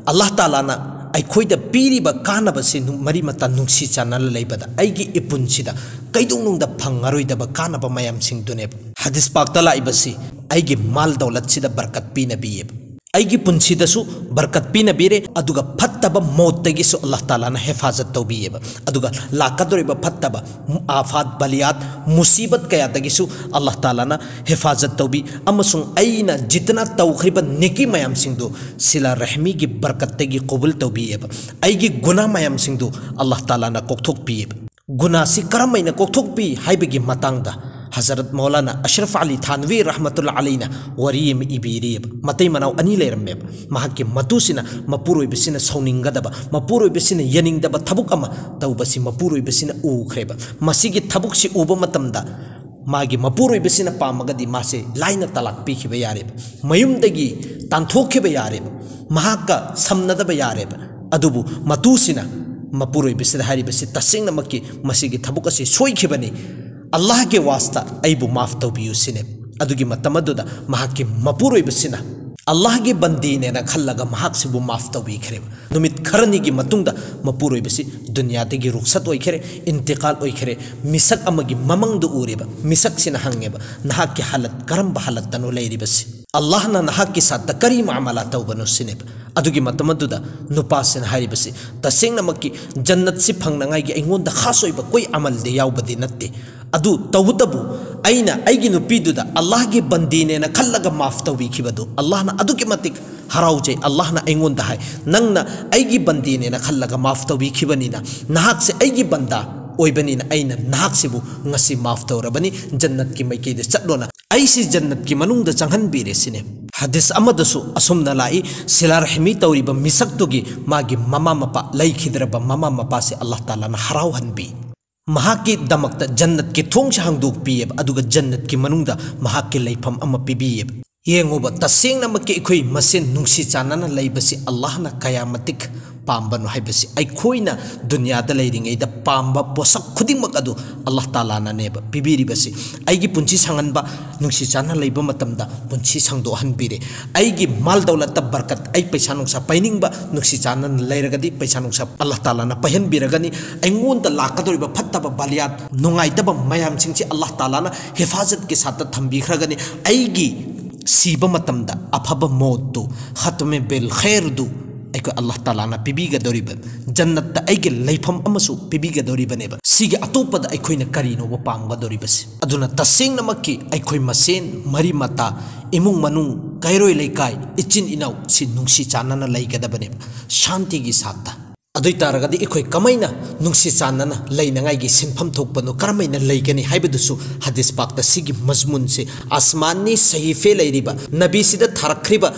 ꯑꯜꯂꯥꯍ ꯇꯥꯂꯥꯅ ꯑꯩꯈꯣꯏꯗ ꯄꯤꯔꯤꯕ ꯀꯥꯟꯅꯕꯁꯤ ꯅꯨ-, ꯃꯔꯤ ꯃꯇꯥ ꯅꯨꯡꯁꯤ ꯆꯥꯟꯅꯅ ꯂꯩꯕꯗ ꯑꯩꯒꯤ ꯏꯄꯨꯟꯁꯤꯗ ꯀꯩꯗꯧꯅꯨꯡꯗ ꯐꯪꯉꯔꯣꯏꯗꯕ ꯀꯥꯟꯅꯕ ꯃꯌꯥꯝꯁꯤꯡꯗꯨꯅꯦꯕ꯫ ꯍꯗꯤꯁ ꯄꯥꯛꯇ ꯂꯥꯛꯏꯕꯁꯤ ꯑꯩꯒꯤ ꯃꯥꯜ ꯗꯧꯂꯠꯁꯤꯗ ꯕꯔꯀꯠ ꯄꯤꯅꯕꯤꯌꯦꯕ꯫ ꯑꯩꯒꯤ ꯄꯨꯟꯁꯤꯗꯁꯨ ꯕꯔꯀꯠ ꯄꯤꯅꯕꯤꯔꯦ, ꯑꯗꯨꯒ ꯐꯠꯇꯕ ꯃꯧꯠꯇꯒꯤꯁꯨ ꯑꯜꯂꯥꯍ ꯇꯥꯂꯥꯅ ꯍꯦꯐꯥꯖꯠ ꯇꯧꯕꯤꯌꯦꯕ꯫ ꯑꯗꯨꯒ ꯂꯥꯛꯀꯗꯧꯔꯤꯕ ꯐꯠꯇꯕ, ꯃꯨ-, ꯑꯥꯐꯥꯠ, ꯕꯂꯤꯌꯥꯠ, ꯃꯨꯁꯤꯕꯠ ꯀꯌꯥꯗꯒꯤꯁꯨ ꯑꯜꯂꯥꯍ ꯇꯥꯂꯥꯅ ꯍꯦꯐꯥꯖꯠ ꯇꯧꯕꯤ, ꯑꯃꯁꯨꯡ ꯑꯩꯅ ꯖꯤꯇꯅ ꯇꯧꯈ꯭ꯔꯤꯕ ꯅꯦꯀꯤ ꯃꯌꯥꯝꯁꯤꯡꯗꯨ ꯁꯤꯂꯥ ꯔꯍꯃꯤꯒꯤ ꯕꯔꯀꯠꯇꯒꯤ ꯀꯣꯕꯨꯜ ꯇꯧꯕꯤꯌꯦꯕ꯫ ꯑꯩꯒꯤ ꯒꯨꯅꯥ ꯃꯌꯥꯝꯁꯤꯡꯗꯨ ꯑꯜꯂꯥꯍ ꯇꯥꯂꯥꯅ ꯀꯣꯛꯊꯣꯛꯄꯤꯌꯦꯕ꯫ ꯒꯨꯅꯥꯁꯤ ꯀꯔꯝꯍꯥꯏꯅ ꯀꯣꯛꯊꯣꯛꯄꯤ ꯍꯥꯏꯕꯒꯤ ꯃꯇꯥꯡꯗ ꯍꯖꯔꯠ ꯃꯧꯂꯥꯅꯥ ꯑꯁ꯭ꯔꯐ ꯑꯂꯤ ꯊꯥꯟꯋꯤ ꯔꯍꯃꯇꯨꯜꯂꯥ ꯑꯂꯩꯅ ꯋꯥꯔꯤ ꯑꯃ ꯏꯕꯤꯔꯤꯑꯕ꯫ ꯃꯇꯩ ꯃꯅꯥꯎ ꯑꯅꯤ ꯂꯩꯔꯝꯃꯦꯕ꯫ ꯃꯍꯥꯛꯀꯤ ꯃꯇꯨꯁꯤꯅ ꯃꯄꯨꯔꯣꯏꯕꯁꯤꯅ ꯁꯥꯎꯅꯤꯡꯒꯗꯕ, ꯃꯄꯨꯔꯣꯏꯕꯁꯤꯅ ꯌꯥꯅꯤꯡꯗꯕ ꯊꯕꯛ ꯑꯃ ꯇꯧꯕꯁꯤ ꯃꯄꯨꯔꯣꯏꯕꯁꯤꯅ ꯎꯈ꯭ꯔꯦꯕ꯫ ꯃꯁꯤꯒꯤ ꯊꯕꯛꯁꯤ ꯎꯕ ꯃꯇꯝꯗ ꯃꯥꯒꯤ ꯃꯄꯨꯔꯣꯏꯕꯁꯤꯅ ꯄꯥꯝꯃꯒꯗꯤ ꯃꯥꯁꯦ ꯂꯥꯏꯅ ꯇꯂꯥꯛ ꯄꯤꯈꯤꯕ ꯌꯥꯔꯦꯕ, ꯃꯌꯨꯝꯗꯒꯤ ꯇꯥꯟꯊꯣꯛꯈꯤꯕ ꯌꯥꯔꯦꯕ, ꯃꯍꯥꯛꯀ ꯁꯝꯅꯗꯕ ꯌꯥꯔꯦꯕ꯫ ꯑꯗꯨꯕꯨ ꯃꯇꯨꯁꯤꯅ ꯃꯄꯨꯔꯣꯏꯕꯁꯤꯗ ꯍꯥꯏꯔꯤꯕꯁꯤ, "ꯇꯁꯦꯡꯅꯃꯛꯀꯤ ꯃꯁꯤꯒꯤ ꯊꯕꯛ ꯑꯁꯤ ꯁꯣꯏꯈꯤꯕꯅꯤ, ꯑꯜꯂꯥꯍꯒꯤ ꯋꯥꯁꯇ ꯑꯩꯕꯨ ꯃꯥꯐ ꯇꯧꯕꯤꯌꯨ" ꯁꯤꯅꯦ꯫ ꯑꯗꯨꯒꯤ ꯃꯇꯝ ꯑꯗꯨꯗ ꯃꯍꯥꯛꯀꯤ ꯃꯄꯨꯔꯣꯏꯕꯁꯤꯅ ꯑꯜꯂꯥꯍꯒꯤ ꯕꯟꯗꯤꯅꯦꯅ ꯈꯜꯂꯒ ꯃꯍꯥꯛꯁꯤꯕꯨ ꯃꯥꯐ ꯇꯧꯕꯤꯈ꯭ꯔꯦꯕ꯫ ꯅꯨꯃꯤꯠ ꯈꯔꯅꯤꯒꯤ ꯃꯇꯨꯡꯗ ꯃꯄꯨꯔꯣꯏꯕꯁꯤ ꯗꯨꯅꯤꯌꯥꯗꯒꯤ ꯔꯨꯛꯁꯠ ꯑꯣꯏꯈꯔꯦ, ꯏꯟꯇꯤꯀꯥꯜ ꯑꯣꯏꯈꯔꯦ꯫ ꯃꯤꯁꯛ ꯑꯃꯒꯤ ꯃꯃꯪꯗ ꯎꯔꯦꯕ꯫ ꯃꯤꯁꯛꯁꯤꯅ ꯍꯪꯉꯦꯕ, "ꯅꯍꯥꯛꯀꯤ ꯍꯥꯂꯠ ꯀꯔꯝꯕ ꯍꯥꯂꯠꯇꯅꯣ ꯂꯩꯔꯤꯕꯁꯤ? ꯑꯜꯂꯥꯍꯅ ꯅꯍꯥꯛꯀꯤ ꯁꯥꯠꯇ ꯀꯔꯤ ꯃꯥꯃꯂꯥ ꯇꯧꯕꯅꯣ?" ꯁꯤꯅꯦꯕ꯫ ꯑꯗꯨꯒꯤ ꯃꯇꯝ ꯑꯗꯨꯗ ꯅꯨꯄꯥꯁꯤꯅ ꯍꯥꯏꯔꯤꯕꯁꯤ, "ꯇꯁꯦꯡꯅꯃꯛꯀꯤ ꯖꯟꯅꯠꯁꯤ ꯐꯪꯅꯉꯥꯏꯒꯤ ꯑꯩꯉꯣꯟꯗ ꯈꯥꯁ ꯑꯣꯏꯕ ꯀꯣꯏ ꯑꯃꯜꯗꯤ ꯌꯥꯎꯕꯗꯤ ꯅꯠꯇꯦ꯫ ꯑꯗꯨ ꯇꯧꯕꯇꯕꯨ ꯑꯩꯅ ꯑꯩꯒꯤ ꯅꯨꯄꯤꯗꯨꯗ ꯑꯜꯂꯥꯍꯒꯤ ꯕꯟꯗꯤꯅꯦꯅ ꯈꯜꯂꯒ ꯃꯥꯐ ꯇꯧꯕꯤꯈꯤꯕꯗꯨ ꯑꯜꯂꯥꯍꯅ ꯑꯗꯨꯛꯀꯤ ꯃꯇꯤꯛ ꯍꯔꯥꯎꯖꯩ꯫ ꯑꯜꯂꯥꯍꯅ ꯑꯩꯉꯣꯟꯗ ꯍꯥꯏ, 'ꯅꯪꯅ ꯑꯩꯒꯤ ꯕꯟꯗꯤꯅꯦꯅ ꯈꯜꯂꯒ ꯃꯥꯐ ꯇꯧꯕꯤꯈꯤꯕꯅꯤꯅ, ꯅꯍꯥꯛꯁꯦ ꯑꯩꯒꯤ ꯕꯟꯗꯥ ꯑꯣꯏꯕꯅꯤꯅ ꯑꯩꯅ ꯅꯍꯥꯛꯁꯤꯕꯨ ꯉꯁꯤ ꯃꯥꯐ ꯇꯧꯔꯕꯅꯤ, ꯖꯟꯅꯠꯀꯤ ꯃꯥꯏꯀꯩꯗ ꯆꯠꯂꯣꯅ ꯑꯩꯁꯤ ꯖꯟꯅꯠꯀꯤ ꯃꯅꯨꯡꯗ ꯆꯪꯍꯟꯕꯤꯔꯦ' ꯁꯤꯅꯦ꯫ ꯍꯗꯤꯁ ꯑꯃꯗꯁꯨ ꯑꯁꯨꯝꯅ ꯂꯥꯛꯏ, ꯁꯤꯂꯥ ꯔꯍꯃꯤ ꯇꯧꯔꯤꯕ ꯃꯤꯁꯛꯇꯨꯒꯤ ꯃꯥꯒꯤ ꯃꯃꯥ ꯃꯄꯥ, ꯂꯩꯈꯤꯗ꯭ꯔꯕ ꯃꯃꯥ ꯃꯄꯥꯁꯦ ꯑꯜꯂꯥꯍ ꯇꯥꯂꯥꯅ ꯍꯔꯥꯎꯍꯟꯕꯤ꯫ ꯃꯍꯥꯛꯀꯤꯗꯃꯛꯇ ꯖꯟꯅꯠꯀꯤ ꯊꯣꯡꯁꯦ ꯍꯥꯡꯗꯣꯛꯄꯤꯌꯦꯕ, ꯑꯗꯨꯒ ꯖꯟꯅꯠꯀꯤ ꯃꯅꯨꯡꯗ ꯃꯍꯥꯛꯀꯤ ꯂꯩꯐꯝ ꯑꯃ ꯄꯤꯕꯤꯌꯦꯕ꯫ ꯌꯦꯡꯉꯨꯕ, ꯇꯁꯦꯡꯅꯃꯛꯀꯤ ꯑꯩꯈꯣꯏ ꯃꯁꯦꯟ ꯅꯨꯡꯁꯤ ꯆꯥꯟꯅꯅ ꯂꯩꯕꯁꯤ ꯑꯜꯂꯥꯍꯅ ꯀꯌꯥ ꯃꯇꯤꯛ ꯄꯥꯝꯕꯅꯣ ꯍꯥꯏꯕꯁꯤ꯫ ꯑꯩꯈꯣꯏꯅ ꯗꯨꯅꯤꯌꯥꯗ ꯂꯩꯔꯤꯉꯩꯗ ꯄꯥꯝꯕ ꯄꯣꯠꯁꯛ ꯈꯨꯗꯤꯡꯃꯛ ꯑꯗꯨ ꯑꯜꯂꯥꯍ ꯇꯥꯂꯥꯅꯅꯦꯕ ꯄꯤꯕꯤꯔꯤꯕꯁꯤ꯫ ꯑꯩꯒꯤ ꯄꯨꯟꯁꯤ ꯁꯥꯡꯍꯟꯕ, ꯅꯨꯡꯁꯤ ꯆꯥꯟꯅ ꯂꯩꯕ ꯃꯇꯝꯗ ꯄꯨꯟꯁꯤ ꯁꯥꯡꯗꯣꯛꯍꯟꯕꯤꯔꯦ꯫ ꯑꯩꯒꯤ ꯃꯥꯜ ꯗꯧꯂꯠꯇ ꯕꯔꯀꯠ, ꯑꯩ ꯄꯩꯁꯥ ꯅꯨꯡꯁꯥ ꯄꯥꯏꯅꯤꯡꯕ, ꯅꯨꯡꯁꯤ ꯆꯥꯟꯅꯅ ꯂꯩꯔꯒꯗꯤ ꯄꯩꯁꯥ ꯅꯨꯡꯁꯥ ꯑꯜꯂꯥꯍ ꯇꯥꯂꯥꯅ ꯄꯥꯏꯍꯟꯕꯤꯔꯒꯅꯤ꯫ ꯑꯩꯉꯣꯟꯗ ꯂꯥꯛꯀꯗꯧꯔꯤꯕ ꯐꯠꯇꯕ ꯕꯥꯂꯤꯌꯥꯠ, ꯅꯨꯡꯉꯥꯏꯇꯕ ꯃꯌꯥꯝꯁꯤꯡꯁꯤ ꯑꯜꯂꯥꯍ ꯇꯥꯂꯥꯅ ꯍꯤꯐꯥꯖꯠꯀꯤ ꯁꯥꯠꯇ ꯊꯝꯕꯤꯈ꯭ꯔꯒꯅꯤ꯫ ꯑꯩꯒꯤ ꯁꯤꯕ ꯃꯇꯝꯗ ꯑꯐꯕ ꯃꯣꯠꯇꯨ, ꯈꯇꯃꯦ ꯕꯤꯜ ꯈꯩꯔꯗꯨ ꯑꯩꯈꯣꯏ ꯑꯜꯂꯥꯍ ꯇꯥꯂꯥꯅ ꯄꯤꯕꯤꯒꯗꯧꯔꯤꯕ, ꯖꯟꯅꯠꯇ ꯑꯩꯒꯤ ꯂꯩꯐꯝ ꯑꯃꯁꯨ ꯄꯤꯕꯤꯒꯗꯧꯔꯤꯕꯅꯦꯕ꯫ ꯁꯤꯒꯤ ꯑꯇꯣꯞꯄꯗ ꯑꯩꯈꯣꯏꯅ ꯀꯔꯤꯅꯣꯕ ꯄꯥꯝꯒꯗꯧꯔꯤꯕꯁꯤ? ꯑꯗꯨꯅ ꯇꯁꯦꯡꯅꯃꯛꯀꯤ ꯑꯩꯈꯣꯏ ꯃꯁꯦꯟ, ꯃꯔꯤ ꯃꯇꯥ, ꯏꯃꯨꯡ ꯃꯅꯨꯡ, ꯀꯩꯔꯣꯏ ꯂꯩꯀꯥꯏ, ꯏꯆꯤꯟ ꯏꯅꯥꯎ ꯁꯤ ꯅꯨꯡꯁꯤ ꯆꯥꯟꯅꯅ ꯂꯩꯒꯗꯕꯅꯦꯕ, ꯁꯥꯟꯇꯤꯒꯤ ꯁꯥꯠꯇ꯫ ꯑꯗꯨ ꯑꯣꯏ ꯇꯥꯔꯒꯗꯤ ꯑꯩꯈꯣꯏ ꯀꯃꯥꯏꯅ ꯅꯨꯡꯁꯤ ꯆꯥꯟꯅꯅ ꯂꯩꯅꯉꯥꯏꯒꯤ ꯁꯤꯟꯐꯝ ꯊꯣꯛꯄꯅꯣ, ꯀꯔꯝꯍꯥꯏꯅ ꯂꯩꯒꯅꯤ ꯍꯥꯏꯕꯗꯨꯁꯨ ꯍꯗꯤꯁ ꯄꯥꯛꯇ ꯁꯤꯒꯤ ꯃꯖꯃꯨꯟꯁꯦ, ꯑꯁꯃꯥꯟꯅꯤ ꯁꯍꯤꯐꯦ ꯂꯩꯔꯤꯕ ꯅꯕꯤꯁꯤꯗ ꯊꯥꯔꯛꯈ꯭ꯔꯤꯕ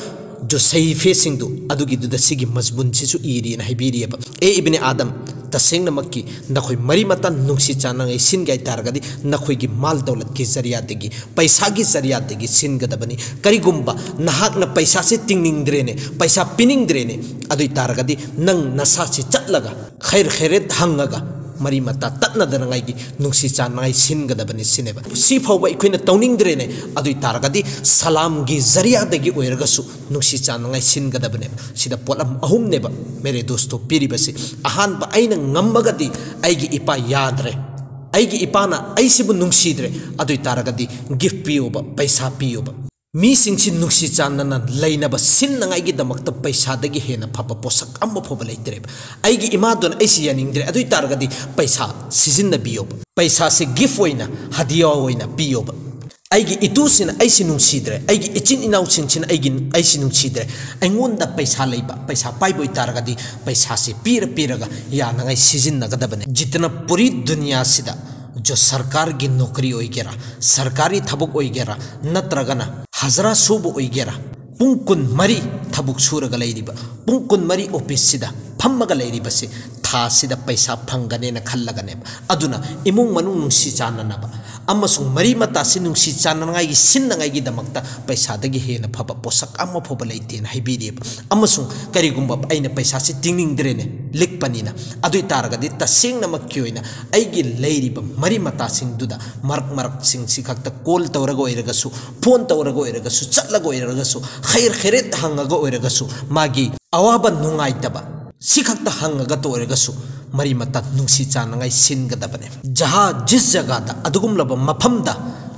ꯖꯣ ꯁꯍꯤꯐꯦꯁꯤꯡꯗꯨ ꯑꯗꯨꯒꯤꯗꯨꯗ ꯁꯤꯒꯤ ꯃꯖꯃꯨꯟꯁꯤꯁꯨ ꯏꯔꯤꯅ ꯍꯥꯏꯕꯤꯔꯤꯑꯕ꯫ ꯑꯦ ꯏꯕꯅꯤ ꯑꯥꯗꯝ, ꯇꯁꯦꯡꯅꯃꯛꯀꯤ ꯅꯈꯣꯏ ꯃꯔꯤ ꯃꯇꯥ ꯅꯨꯡꯁꯤ ꯆꯥꯟꯅꯉꯥꯏ ꯁꯤꯟꯒꯦ ꯍꯥꯏ ꯇꯥꯔꯒꯗꯤ ꯅꯈꯣꯏꯒꯤ ꯃꯥꯜ ꯗꯧꯂꯠꯀꯤ ꯖꯔꯤꯌꯥꯗꯒꯤ, ꯄꯩꯁꯥꯒꯤ ꯖꯔꯤꯌꯥꯗꯒꯤ ꯁꯤꯟꯒꯗꯕꯅꯤ꯫ ꯀꯔꯤꯒꯨꯝꯕ ꯅꯍꯥꯛꯅ ꯄꯩꯁꯥꯁꯤ ꯇꯤꯡꯅꯤꯡꯗ꯭ꯔꯦꯅꯦ, ꯄꯩꯁꯥ ꯄꯤꯅꯤꯡꯗ꯭ꯔꯦꯅꯦ, ꯑꯗꯨ ꯑꯣꯏ ꯇꯥꯔꯒꯗꯤ ꯅꯪ ꯅꯁꯥꯁꯤ ꯆꯠꯂꯒ ꯈꯩꯔ ꯈꯩꯔꯦꯠ ꯍꯪꯉꯒ ꯃꯔꯤ ꯃꯇꯥ ꯇꯠꯅꯗꯅꯉꯥꯏꯒꯤ ꯅꯨꯡꯁꯤ ꯆꯥꯟꯅꯉꯥꯏ ꯁꯤꯟꯒꯗꯕꯅꯤ ꯁꯤꯅꯦꯕ꯫ ꯁꯤ ꯐꯥꯎꯕ ꯑꯩꯈꯣꯏꯅ ꯇꯧꯅꯤꯡꯗ꯭ꯔꯦꯅꯦ, ꯑꯗꯨ ꯑꯣꯏ ꯇꯥꯔꯒꯗꯤ ꯁꯂꯥꯝꯒꯤ ꯖꯔꯤꯌꯥꯗꯒꯤ ꯑꯣꯏꯔꯒꯁꯨ ꯅꯨꯡꯁꯤ ꯆꯥꯟꯅꯉꯥꯏ ꯁꯤꯟꯒꯗꯕꯅꯦꯕ꯫ ꯁꯤꯗ ꯄꯣꯠꯂꯝ ꯑꯍꯨꯝꯅꯦꯕ ꯃꯦꯔꯦ ꯗꯣꯁꯇꯣ ꯄꯤꯔꯤꯕꯁꯤ꯫ ꯑꯍꯥꯟꯕ, ꯑꯩꯅ ꯉꯝꯃꯒꯗꯤ ꯑꯩꯒꯤ ꯏꯄꯥ ꯌꯥꯗ꯭ꯔꯦ, ꯑꯩꯒꯤ ꯏꯄꯥꯅ ꯑꯩꯁꯤꯕꯨ ꯅꯨꯡꯁꯤꯗ꯭ꯔꯦ, ꯑꯗꯨ ꯑꯣꯏ ꯇꯥꯔꯒꯗꯤ ꯒꯤꯐ ꯄꯤꯌꯣꯕ, ꯄꯩꯁꯥ ꯄꯤꯌꯣꯕ꯫ ꯃꯤꯁꯤꯡꯁꯤ ꯅꯨꯡꯁꯤ ꯆꯥꯟꯅꯅ ꯂꯩꯅꯕ ꯁꯤꯟꯅꯉꯥꯏꯒꯤꯗꯃꯛꯇ ꯄꯩꯁꯥꯗꯒꯤ ꯍꯦꯟꯅ ꯐꯕ ꯄꯣꯠꯁꯛ ꯑꯃ ꯐꯥꯎꯕ ꯂꯩꯇ꯭ꯔꯦꯕ꯫ ꯑꯩꯒꯤ ꯏꯃꯥꯗꯨꯅ ꯑꯩꯁꯤ ꯌꯥꯅꯤꯡꯗ꯭ꯔꯦ, ꯑꯗꯨ ꯑꯣꯏ ꯇꯥꯔꯒꯗꯤ ꯄꯩꯁꯥ ꯁꯤꯖꯤꯟꯅꯕꯤꯌꯣꯕ, ꯄꯩꯁꯥꯁꯤ ꯒꯤꯐ ꯑꯣꯏꯅ, ꯍꯗꯤꯌꯥ ꯑꯣꯏꯅ ꯄꯤꯌꯣꯕ꯫ ꯑꯩꯒꯤ ꯏꯇꯨꯁꯤꯅ ꯑꯩꯁꯤ ꯅꯨꯡꯁꯤꯗ꯭ꯔꯦ, ꯑꯩꯒꯤ ꯏꯆꯤꯟ ꯏꯅꯥꯎꯁꯤꯡꯁꯤꯅ ꯑꯩꯒꯤ, ꯑꯩꯁꯤ ꯅꯨꯡꯁꯤꯗ꯭ꯔꯦ, ꯑꯩꯉꯣꯟꯗ ꯄꯩꯁꯥ ꯂꯩꯕ, ꯄꯩꯁꯥ ꯄꯥꯏꯕ ꯑꯣꯏ ꯇꯥꯔꯒꯗꯤ ꯄꯩꯁꯥꯁꯤ ꯄꯤꯔ ꯄꯤꯔꯒ ꯌꯥꯅꯉꯥꯏ ꯁꯤꯖꯤꯟꯅꯒꯗꯕꯅꯦ꯫ ꯖꯤꯇꯅ ꯄꯨꯔꯤ ꯗꯨꯅꯤꯌꯥꯁꯤꯗ ꯖꯣ ꯁꯔꯀꯥꯔꯒꯤ ꯅꯣꯀꯔꯤ ꯑꯣꯏꯒꯦꯔꯥ, ꯁꯔꯀꯥꯔꯤ ꯊꯕꯛ ꯑꯣꯏꯒꯦꯔꯥ, ꯅꯠꯇ꯭ꯔꯒꯅ ꯍꯖꯔꯥ ꯁꯨꯕ ꯑꯣꯏꯒꯦꯔꯥ, ꯄꯨꯡ ꯀꯨꯟꯃꯔꯤ ꯊꯕꯛ ꯁꯨꯔꯒ ꯂꯩꯔꯤꯕ, ꯄꯨꯡ ꯀꯨꯟꯃꯔꯤ ꯑꯣꯐꯤꯁꯁꯤꯗ ꯐꯝꯃꯒ ꯂꯩꯔꯤꯕꯁꯤ ꯊꯥꯁꯤꯗ ꯄꯩꯁꯥ ꯐꯪꯒꯅꯦꯅ ꯈꯜꯂꯒꯅꯦꯕ꯫ ꯑꯗꯨꯅ ꯏꯃꯨꯡ ꯃꯅꯨꯡ ꯅꯨꯡꯁꯤ ꯆꯥꯟꯅꯅꯕ ꯑꯃꯁꯨꯡ ꯃꯔꯤ ꯃꯇꯥꯁꯤ ꯅꯨꯡꯁꯤ ꯆꯥꯟꯅꯉꯥꯏꯒꯤ ꯁꯤꯟꯅꯉꯥꯏꯒꯤꯗꯃꯛꯇ ꯄꯩꯁꯥꯗꯒꯤ ꯍꯦꯟꯅ ꯐꯕ ꯄꯣꯠꯁꯛ ꯑꯃ ꯐꯥꯎꯕ ꯂꯩꯇꯦꯅ ꯍꯥꯏꯕꯤꯔꯤꯑꯕ꯫ ꯑꯃꯁꯨꯡ ꯀꯔꯤꯒꯨꯝꯕ ꯑꯩꯅ ꯄꯩꯁꯥꯁꯤ ꯇꯤꯡꯅꯤꯡꯗ꯭ꯔꯦꯅꯦ, ꯂꯤꯛꯄꯅꯤꯅ, ꯑꯗꯨ ꯑꯣꯏ ꯇꯥꯔꯒꯗꯤ ꯇꯁꯦꯡꯅꯃꯛꯀꯤ ꯑꯣꯏꯅ ꯑꯩꯒꯤ ꯂꯩꯔꯤꯕ ꯃꯔꯤ ꯃꯇꯥꯁꯤꯡꯗꯨꯗ ꯃꯔꯛ ꯃꯔꯛꯁꯤꯡꯁꯤ ꯈꯛꯇ ꯀꯣꯜ ꯇꯧꯔꯒ ꯑꯣꯏꯔꯒꯁꯨ, ꯐꯣꯟ ꯇꯧꯔꯒ ꯑꯣꯏꯔꯒꯁꯨ, ꯆꯠꯂꯒ ꯑꯣꯏꯔꯒꯁꯨ, ꯈꯩꯔ ꯈꯩꯔꯦꯠ ꯍꯪꯉꯒ ꯑꯣꯏꯔꯒꯁꯨ, ꯃꯥꯒꯤ ꯑꯋꯥꯕ ꯅꯨꯡꯉꯥꯏꯇꯕ ꯁꯤ ꯈꯛꯇ ꯍꯪꯉꯒꯇ ꯑꯣꯏꯔꯒꯁꯨ ꯃꯔꯤ ꯃꯇꯥ ꯅꯨꯡꯁꯤ ꯆꯥꯟꯅꯉꯥꯏ ꯁꯤꯟꯒꯗꯕꯅꯦ꯫ ꯖꯍꯥ ꯖꯤꯁ ꯖꯒꯥꯗ, ꯑꯗꯨꯒꯨꯝꯂꯕ ꯃꯐꯝꯗ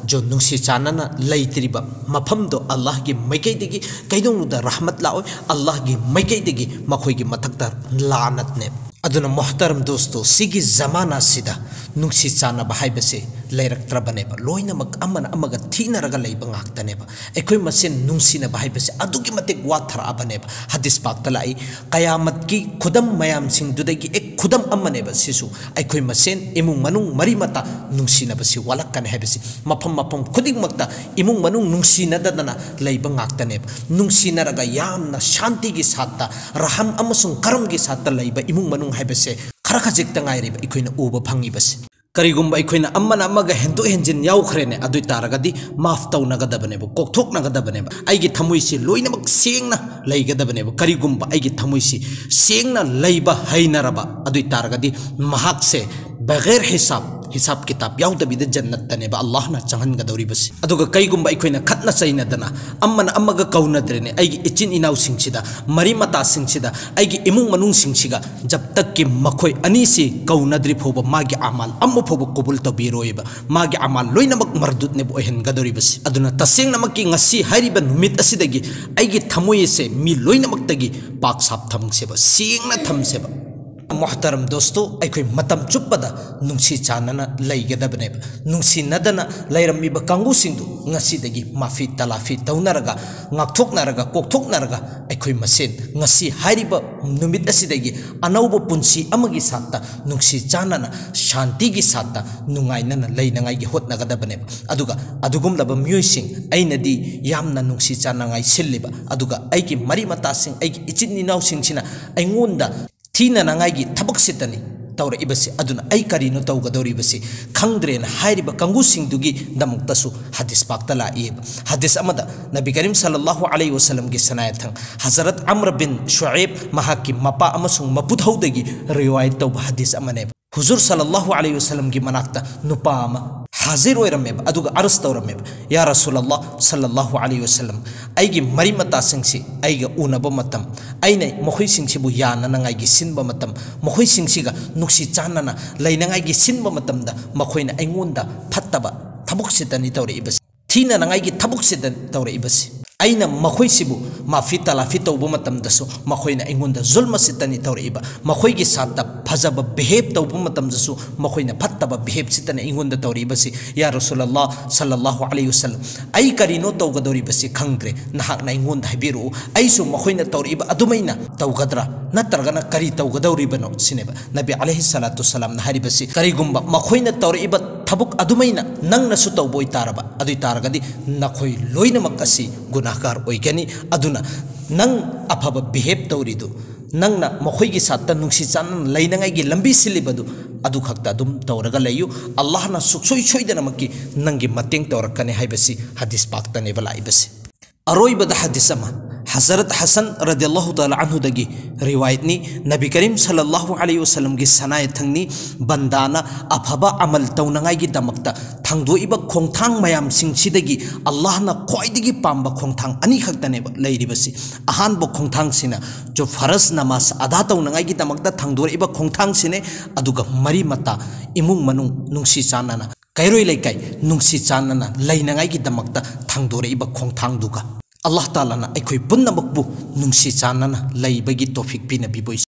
ꯖꯣ ꯅꯨꯡꯁꯤ ꯆꯥꯟꯅꯅ ꯂꯩꯇ꯭ꯔꯤꯕ ꯃꯐꯝꯗꯣ ꯑꯜꯂꯥꯍꯒꯤ ꯃꯥꯏꯀꯩꯗꯒꯤ ꯀꯩꯗꯧꯅꯨꯡꯗ ꯔꯍꯃꯠ ꯂꯥꯛꯑꯣꯏ, ꯑꯜꯂꯥꯍꯒꯤ ꯃꯥꯏꯀꯩꯗꯒꯤ ꯃꯈꯣꯏꯒꯤ ꯃꯊꯛꯇ ꯂꯥꯅꯠꯅꯦ꯫ ꯑꯗꯨꯅ ꯃꯣꯍꯇꯔꯝ ꯗꯣꯁꯇꯣ, ꯁꯤꯒꯤ ꯖꯃꯥꯅꯥꯁꯤꯗ ꯅꯨꯡꯁꯤ ꯆꯥꯟꯅꯕ ꯍꯥꯏꯕꯁꯦ ꯂꯩꯔꯛꯇ꯭ꯔꯕꯅꯦꯕ꯫ ꯂꯣꯏꯅꯃꯛ ꯑꯃꯅ ꯑꯃꯒ ꯊꯤꯅꯔꯒ ꯂꯩꯕ ꯉꯥꯛꯇꯅꯦꯕ꯫ ꯑꯩꯈꯣꯏ ꯃꯁꯦꯟ ꯅꯨꯡꯁꯤꯅꯕ ꯍꯥꯏꯕꯁꯦ ꯑꯗꯨꯛꯀꯤ ꯃꯇꯤꯛ ꯋꯥꯊꯔꯛꯑꯕꯅꯦꯕ꯫ ꯍꯗꯤꯁ ꯄꯥꯛꯇ ꯂꯥꯛꯏ, ꯀꯌꯥꯃꯠꯀꯤ ꯈꯨꯗꯝ ꯃꯌꯥꯝꯁꯤꯡꯗꯨꯗꯒꯤ ꯑꯦꯛ ꯈꯨꯗꯝ ꯑꯃꯅꯦꯕ ꯁꯤꯁꯨ꯫ ꯑꯩꯈꯣꯏ ꯃꯁꯦꯟ ꯏꯃꯨꯡ ꯃꯅꯨꯡ ꯃꯔꯤ ꯃꯇꯥ ꯅꯨꯡꯁꯤꯅꯕꯁꯤ ꯋꯥꯠꯂꯛꯀꯅꯤ ꯍꯥꯏꯕꯁꯤ꯫ ꯃꯐꯝ ꯃꯐꯝ ꯈꯨꯗꯤꯡꯃꯛꯇ ꯏꯃꯨꯡ ꯃꯅꯨꯡ ꯅꯨꯡꯁꯤꯅꯗꯗꯅ ꯂꯩꯕ ꯉꯥꯛꯇꯅꯦꯕ꯫ ꯅꯨꯡꯁꯤꯅꯔꯒ ꯌꯥꯝꯅ ꯁꯥꯟꯇꯤꯒꯤ ꯁꯥꯠꯇ, ꯔꯍꯝ ꯑꯃꯁꯨꯡ ꯀꯔꯝꯒꯤ ꯁꯥꯠꯇ ꯂꯩꯕ ꯏꯃꯨꯡ ꯃꯅꯨꯡ ꯍꯥꯏꯕꯁꯦ ꯈꯔ ꯈꯖꯤꯛꯇ ꯉꯥꯏꯔꯦꯕ ꯑꯩꯈꯣꯏꯅ ꯎꯕ ꯐꯪꯉꯤꯕꯁꯦ꯫ ꯀꯔꯤꯒꯨꯝꯕ ꯑꯩꯈꯣꯏꯅ ꯑꯃꯅ ꯑꯃꯒ ꯍꯦꯟꯗꯣꯛ ꯍꯦꯟꯖꯤꯟ ꯌꯥꯎꯈ꯭ꯔꯦꯅꯦ, ꯑꯗꯨ ꯑꯣꯏ ꯇꯥꯔꯒꯗꯤ ꯃꯥꯐ ꯇꯧꯅꯒꯗꯕꯅꯦꯕ, ꯀꯣꯛꯊꯣꯛꯅꯒꯗꯕꯅꯦꯕ꯫ ꯑꯩꯒꯤ ꯊꯃꯣꯏꯁꯤ ꯂꯣꯏꯅꯃꯛ ꯁꯦꯡꯅ ꯂꯩꯒꯗꯕꯅꯦꯕ꯫ ꯀꯔꯤꯒꯨꯝꯕ ꯑꯩꯒꯤ ꯊꯃꯣꯏꯁꯤ ꯁꯦꯡꯅ ꯂꯩꯕ ꯍꯩꯅꯔꯕ, ꯑꯗꯨ ꯑꯣꯏ ꯇꯥꯔꯒꯗꯤ ꯃꯍꯥꯛꯁꯦ ꯕꯒꯦꯔ ꯍꯤꯁꯥꯕ, ꯍꯤꯁꯥꯕ ꯀꯤꯇꯥꯕ ꯌꯥꯎꯗꯕꯤꯗ ꯖꯟꯅꯠꯇꯅꯦꯕ ꯑꯜꯂꯥꯍꯅ ꯆꯪꯍꯟꯒꯗꯧꯔꯤꯕꯁꯤ꯫ ꯑꯗꯨꯒ ꯀꯩꯒꯨꯝꯕ ꯑꯩꯈꯣꯏꯅ ꯈꯠꯅ ꯆꯩꯅꯗꯅ, ꯑꯃꯅ ꯑꯃꯒ ꯀꯧꯅꯗ꯭ꯔꯦꯅꯦ, ꯑꯩꯒꯤ ꯏꯆꯤꯟ ꯏꯅꯥꯎꯁꯤꯡꯁꯤꯗ, ꯃꯔꯤ ꯃꯇꯥꯁꯤꯡꯁꯤꯗ, ꯑꯩꯒꯤ ꯏꯃꯨꯡ ꯃꯅꯨꯡꯁꯤꯡꯁꯤꯒ ꯖꯕ ꯇꯛꯀꯤ ꯃꯈꯣꯏ ꯑꯅꯤꯁꯤ ꯀꯧꯅꯗ꯭ꯔꯤ ꯐꯥꯎꯕ ꯃꯥꯒꯤ ꯑꯃꯥꯜ ꯑꯃ ꯐꯥꯎꯕ ꯀꯕꯨꯜ ꯇꯧꯕꯤꯔꯣꯏꯕ꯫ ꯃꯥꯒꯤ ꯑꯃꯥꯜ ꯂꯣꯏꯅꯃꯛ ꯃꯔꯗꯨꯠꯅꯦꯕ ꯑꯣꯏꯍꯟꯒꯗꯧꯔꯤꯕꯁꯤ꯫ ꯑꯗꯨꯅ ꯇꯁꯦꯡꯅꯃꯛꯀꯤ ꯉꯁꯤ ꯍꯥꯏꯔꯤꯕ ꯅꯨꯃꯤꯠ ꯑꯁꯤꯗꯒꯤ ꯑꯩꯒꯤ ꯊꯃꯣꯏ ꯑꯁꯦ ꯃꯤ ꯂꯣꯏꯅꯃꯛꯇꯒꯤ ꯄꯥꯛ ꯁꯥꯞ ꯊꯝꯁꯦꯕ, ꯁꯦꯡꯅ ꯊꯝꯁꯦꯕ꯫ ꯃꯣꯍꯇꯔꯝ ꯗꯣꯁꯇꯣ, ꯑꯩꯈꯣꯏ ꯃꯇꯝ ꯆꯨꯞꯄꯗ ꯅꯨꯡꯁꯤ ꯆꯥꯟꯅꯅ ꯂꯩꯒꯗꯕꯅꯦꯕ꯫ ꯅꯨꯡꯁꯤꯅꯗꯅ ꯂꯩꯔꯝꯃꯤꯕ ꯀꯥꯡꯕꯨꯁꯤꯡꯗꯨ ꯉꯁꯤꯗꯒꯤ ꯃꯥꯐꯤ ꯇꯂꯥꯐꯤ ꯇꯧꯅꯔꯒ, ꯉꯥꯛꯊꯣꯛꯅꯔꯒ, ꯀꯣꯛꯊꯣꯛꯅꯔꯒ ꯑꯩꯈꯣꯏ ꯃꯁꯦꯟ ꯉꯁꯤ ꯍꯥꯏꯔꯤꯕ ꯅꯨꯃꯤꯠ ꯑꯁꯤꯗꯒꯤ ꯑꯅꯧꯕ ꯄꯨꯟꯁꯤ ꯑꯃꯒꯤ ꯁꯥꯠꯇ ꯅꯨꯡꯁꯤ ꯆꯥꯟꯅꯅ, ꯁꯥꯟꯇꯤꯒꯤ ꯁꯥꯠꯇ ꯅꯨꯡꯉꯥꯏꯅꯅ ꯂꯩꯅꯉꯥꯏꯒꯤ ꯍꯣꯠꯅꯒꯗꯕꯅꯦꯕ꯫ ꯑꯗꯨꯒ ꯑꯗꯨꯒꯨꯝꯂꯕ ꯃꯤꯑꯣꯏꯁꯤꯡ, ꯑꯩꯅꯗꯤ ꯌꯥꯝꯅ ꯅꯨꯡꯁꯤ ꯆꯥꯟꯅꯉꯥꯏ ꯁꯤꯜꯂꯤꯕ, ꯑꯗꯨꯒ ꯑꯩꯒꯤ ꯃꯔꯤ ꯃꯇꯥꯁꯤꯡ, ꯑꯩꯒꯤ ꯏꯆꯤꯟ ꯏꯅꯥꯎꯁꯤꯡꯁꯤꯅ ꯑꯩꯉꯣꯟꯗ ꯊꯤꯅꯅꯉꯥꯏꯒꯤ ꯊꯕꯛꯁꯤꯇꯅꯤ ꯇꯧꯔꯛꯏꯕꯁꯤ꯫ ꯑꯗꯨꯅ ꯑꯩ ꯀꯔꯤꯅꯣ ꯇꯧꯒꯗꯧꯔꯤꯕꯁꯤ ꯈꯪꯗ꯭ꯔꯦꯅ ꯍꯥꯏꯔꯤꯕ ꯀꯥꯡꯕꯨꯁꯤꯡꯗꯨꯒꯤꯗꯃꯛꯇꯁꯨ ꯍꯗꯤꯁ ꯄꯥꯛꯇ ꯂꯥꯛꯏꯕ꯫ ꯍꯗꯤꯁ ꯑꯃꯗ ꯅꯕꯤ ꯀꯔꯤꯝ ꯁꯜꯂꯜꯂꯥꯍꯨ ꯑꯂꯩꯍꯤ ꯋꯁꯜꯂꯝꯒꯤ ꯁꯅꯥꯌꯥꯊꯪ ꯍꯖꯔꯠ ꯑꯝꯔ ꯕꯤꯟ ꯁꯨꯑꯩꯕ, ꯃꯍꯥꯛꯀꯤ ꯃꯄꯥ ꯑꯃꯁꯨꯡ ꯃꯄꯨꯊꯧꯗꯒꯤ ꯔꯤꯋꯥꯌꯠ ꯇꯧꯕ ꯍꯗꯤꯁ ꯑꯃꯅꯦꯕ꯫ ꯍꯨꯖꯨꯔ ꯁꯜꯂꯜꯂꯥꯍꯨ ꯑꯂꯩꯍꯤ ꯋꯁꯜꯂꯝꯒꯤ ꯃꯅꯥꯛꯇ ꯅꯨꯄꯥ ꯑꯃ ꯍꯥꯖꯤꯔ ꯑꯣꯏꯔꯝꯃꯦꯕ, ꯑꯗꯨꯒ ꯑꯔꯖ ꯇꯧꯔꯝꯃꯦꯕ, "ꯌꯥ ꯔꯁꯨꯂꯜꯂꯥꯍ ꯁꯜꯂꯜꯂꯥꯍꯨ ꯑꯂꯩꯍꯤ ꯋꯁꯜꯂꯝ, ꯑꯩꯒꯤ ꯃꯔꯤ ꯃꯇꯥꯁꯤꯡꯁꯤ ꯑꯩꯒ ꯎꯅꯕ ꯃꯇꯝ, ꯑꯩꯅ ꯃꯈꯣꯏꯁꯤꯡꯁꯤꯕꯨ ꯌꯥꯅꯅꯉꯥꯏꯒꯤ ꯁꯤꯟꯕ ꯃꯇꯝ, ꯃꯈꯣꯏꯁꯤꯡꯁꯤꯒ ꯅꯨꯡꯁꯤ ꯆꯥꯟꯅꯅ ꯂꯩꯅꯉꯥꯏꯒꯤ ꯁꯤꯟꯕ ꯃꯇꯝꯗ ꯃꯈꯣꯏꯅ ꯑꯩꯉꯣꯟꯗ ꯐꯠꯇꯕ ꯊꯕꯛꯁꯤꯗꯅꯤ ꯇꯧꯔꯛꯏꯕꯁꯤ, ꯊꯤꯅꯅꯉꯥꯏꯒꯤ ꯊꯕꯛꯁꯤꯗ ꯇꯧꯔꯛꯏꯕꯁꯤ꯫ ꯑꯩꯅ ꯃꯈꯣꯏꯁꯤꯕꯨ ꯃꯥꯐꯤ ꯇꯂꯥꯐꯤ ꯇꯧꯕ ꯃꯇꯝꯗꯁꯨ ꯃꯈꯣꯏꯅ ꯑꯩꯉꯣꯟꯗ ꯖꯨꯜꯃ ꯁꯤꯠꯇꯅꯤ ꯇꯧꯔꯛꯏꯕ, ꯃꯈꯣꯏꯒꯤ ꯁꯥꯠꯇ ꯐꯖꯕ behave ꯇꯧꯕ ꯃꯇꯝꯗꯁꯨ ꯃꯈꯣꯏꯅ ꯐꯠꯇꯕ behave ꯁꯤꯠꯇꯅ ꯑꯩꯉꯣꯟꯗ ꯇꯧꯔꯛꯏꯕꯁꯤ꯫ ꯌꯥ ꯔꯁꯨꯂꯜꯂꯥ ꯁꯜꯂꯜꯂꯥꯍꯨ ꯑꯂꯩꯍꯤ ꯋꯁꯜꯂꯝ, ꯑꯩ ꯀꯔꯤꯅꯣ ꯇꯧꯒꯗꯧꯔꯤꯕꯁꯤ ꯈꯪꯗ꯭ꯔꯦ, ꯅꯍꯥꯛꯅ ꯑꯩꯉꯣꯟꯗ ꯍꯥꯏꯕꯤꯔꯛꯎ, ꯑꯩꯁꯨ ꯃꯈꯣꯏꯅ ꯇꯧꯔꯛꯏꯕ ꯑꯗꯨꯃꯥꯏꯅ ꯇꯧꯒꯗ꯭ꯔꯥ, ꯅꯠꯇ꯭ꯔꯒꯅ ꯀꯔꯤ ꯇꯧꯒꯗꯧꯔꯤꯕꯅꯣ ꯁꯤꯅꯦꯕ꯫ ꯅꯕꯤ ꯑꯂꯩꯍꯤ ꯁꯂꯥꯇꯨ ꯁꯂꯥꯝꯅ ꯍꯥꯏꯔꯤꯕꯁꯤ, ꯀꯔꯤꯒꯨꯝꯕ ꯃꯈꯣꯏꯅ ꯇꯧꯔꯛꯏꯕ ꯊꯕꯛ ꯑꯗꯨꯃꯥꯏꯅ ꯅꯪꯅꯁꯨ ꯇꯧꯕ ꯑꯣꯏꯇꯥꯔꯕ, ꯑꯗꯨ ꯑꯣꯏꯇꯥꯔꯒꯗꯤ ꯅꯈꯣꯏ ꯂꯣꯏꯅꯃꯛ ꯑꯁꯤ ꯒꯨꯅꯥꯍꯒꯥꯔ ꯑꯣꯏꯒꯅꯤ꯫ ꯑꯗꯨꯅ ꯅꯪ ꯑꯐꯕ behave ꯇꯧꯔꯤꯗꯨ, ꯅꯪꯅ ꯃꯈꯣꯏꯒꯤ ꯁꯥꯠꯇ ꯅꯨꯡꯁꯤ ꯆꯥꯟꯅꯅ ꯂꯩꯅꯉꯥꯏꯒꯤ ꯂꯝꯕꯤ ꯁꯤꯜꯂꯤꯕꯗꯨ, ꯑꯗꯨ ꯈꯛꯇ ꯑꯗꯨꯝ ꯇꯧꯔꯒ ꯂꯩꯌꯨ꯫ ꯑꯜꯂꯥꯍꯅ ꯁꯨꯛꯁꯣꯏ ꯁꯣꯏꯗꯅꯃꯛꯀꯤ ꯅꯪꯒꯤ ꯃꯇꯦꯡ ꯇꯧꯔꯛꯀꯅꯤ ꯍꯥꯏꯕꯁꯤ ꯍꯗꯤꯁ ꯄꯥꯛꯇꯅꯦꯕ ꯂꯥꯛꯏꯕꯁꯤ꯫ ꯑꯔꯣꯏꯕꯗ ꯍꯗꯤꯁ ꯑꯃ ꯍꯖꯔꯠ ꯍꯁꯟ ꯔꯗꯤꯌꯜꯂꯥꯍꯨ ꯇꯥꯂꯥ ꯑꯟꯍꯨꯗꯒꯤ ꯔꯤꯋꯥꯌꯠꯅꯤ꯫ ꯅꯕꯤ ꯀꯔꯤꯝ ꯁꯜꯂꯜꯂꯥꯍꯨ ꯑꯂꯩꯍꯤ ꯋꯁꯜꯂꯝꯒꯤ ꯁꯅꯥ ꯌꯥꯊꯪꯅꯤ꯫ ꯕꯟꯗꯥꯅ ꯑꯐꯕ ꯑꯃꯜ ꯇꯧꯅꯉꯥꯏꯒꯤꯗꯃꯛꯇ ꯊꯥꯡꯗꯣꯛꯏꯕ ꯈꯣꯡꯊꯥꯡ ꯃꯌꯥꯝꯁꯤꯡꯁꯤꯗꯒꯤ ꯑꯜꯂꯥꯍꯅ ꯈ꯭ꯋꯥꯏꯗꯒꯤ ꯄꯥꯝꯕ ꯈꯣꯡꯊꯥꯡ ꯑꯅꯤꯈꯛꯇꯅꯦꯕ ꯂꯩꯔꯤꯕꯁꯤ꯫ ꯑꯍꯥꯟꯕ ꯈꯣꯡꯊꯥꯡꯁꯤꯅ ꯆꯨ ꯐꯔꯖ ꯅꯃꯥꯖ ꯑꯗꯥ ꯇꯧꯅꯉꯥꯏꯒꯤꯗꯃꯛꯇ ꯊꯥꯡꯗꯣꯔꯛꯏꯕ ꯈꯣꯡꯊꯥꯡꯁꯤꯅꯦ꯫ ꯑꯗꯨꯒ ꯃꯔꯤ ꯃꯇꯥ, ꯏꯃꯨꯡ ꯃꯅꯨꯡ ꯅꯨꯡꯁꯤ ꯆꯥꯟꯅꯅ, ꯀꯩꯔꯣꯏ ꯂꯩꯀꯥꯏ ꯅꯨꯡꯁꯤ ꯆꯥꯟꯅꯅ ꯂꯩꯅꯉꯥꯏꯒꯤꯗꯃꯛꯇ ꯊꯥꯡꯗꯣꯔꯛꯏꯕ ꯈꯣꯡꯊꯥꯡꯗꯨꯒ꯫ ꯑꯜꯂꯥꯍ ꯇꯥꯂꯥꯅ ꯑꯩꯈꯣꯏ ꯄꯨꯝꯅꯃꯛꯄꯨ ꯅꯨꯡꯁꯤ ꯆꯥꯟꯅꯅ ꯂꯩꯕꯒꯤ ꯇꯣꯐꯤꯛ ꯄꯤꯅꯕꯤꯕ ꯑꯣꯏꯁꯅꯨ꯫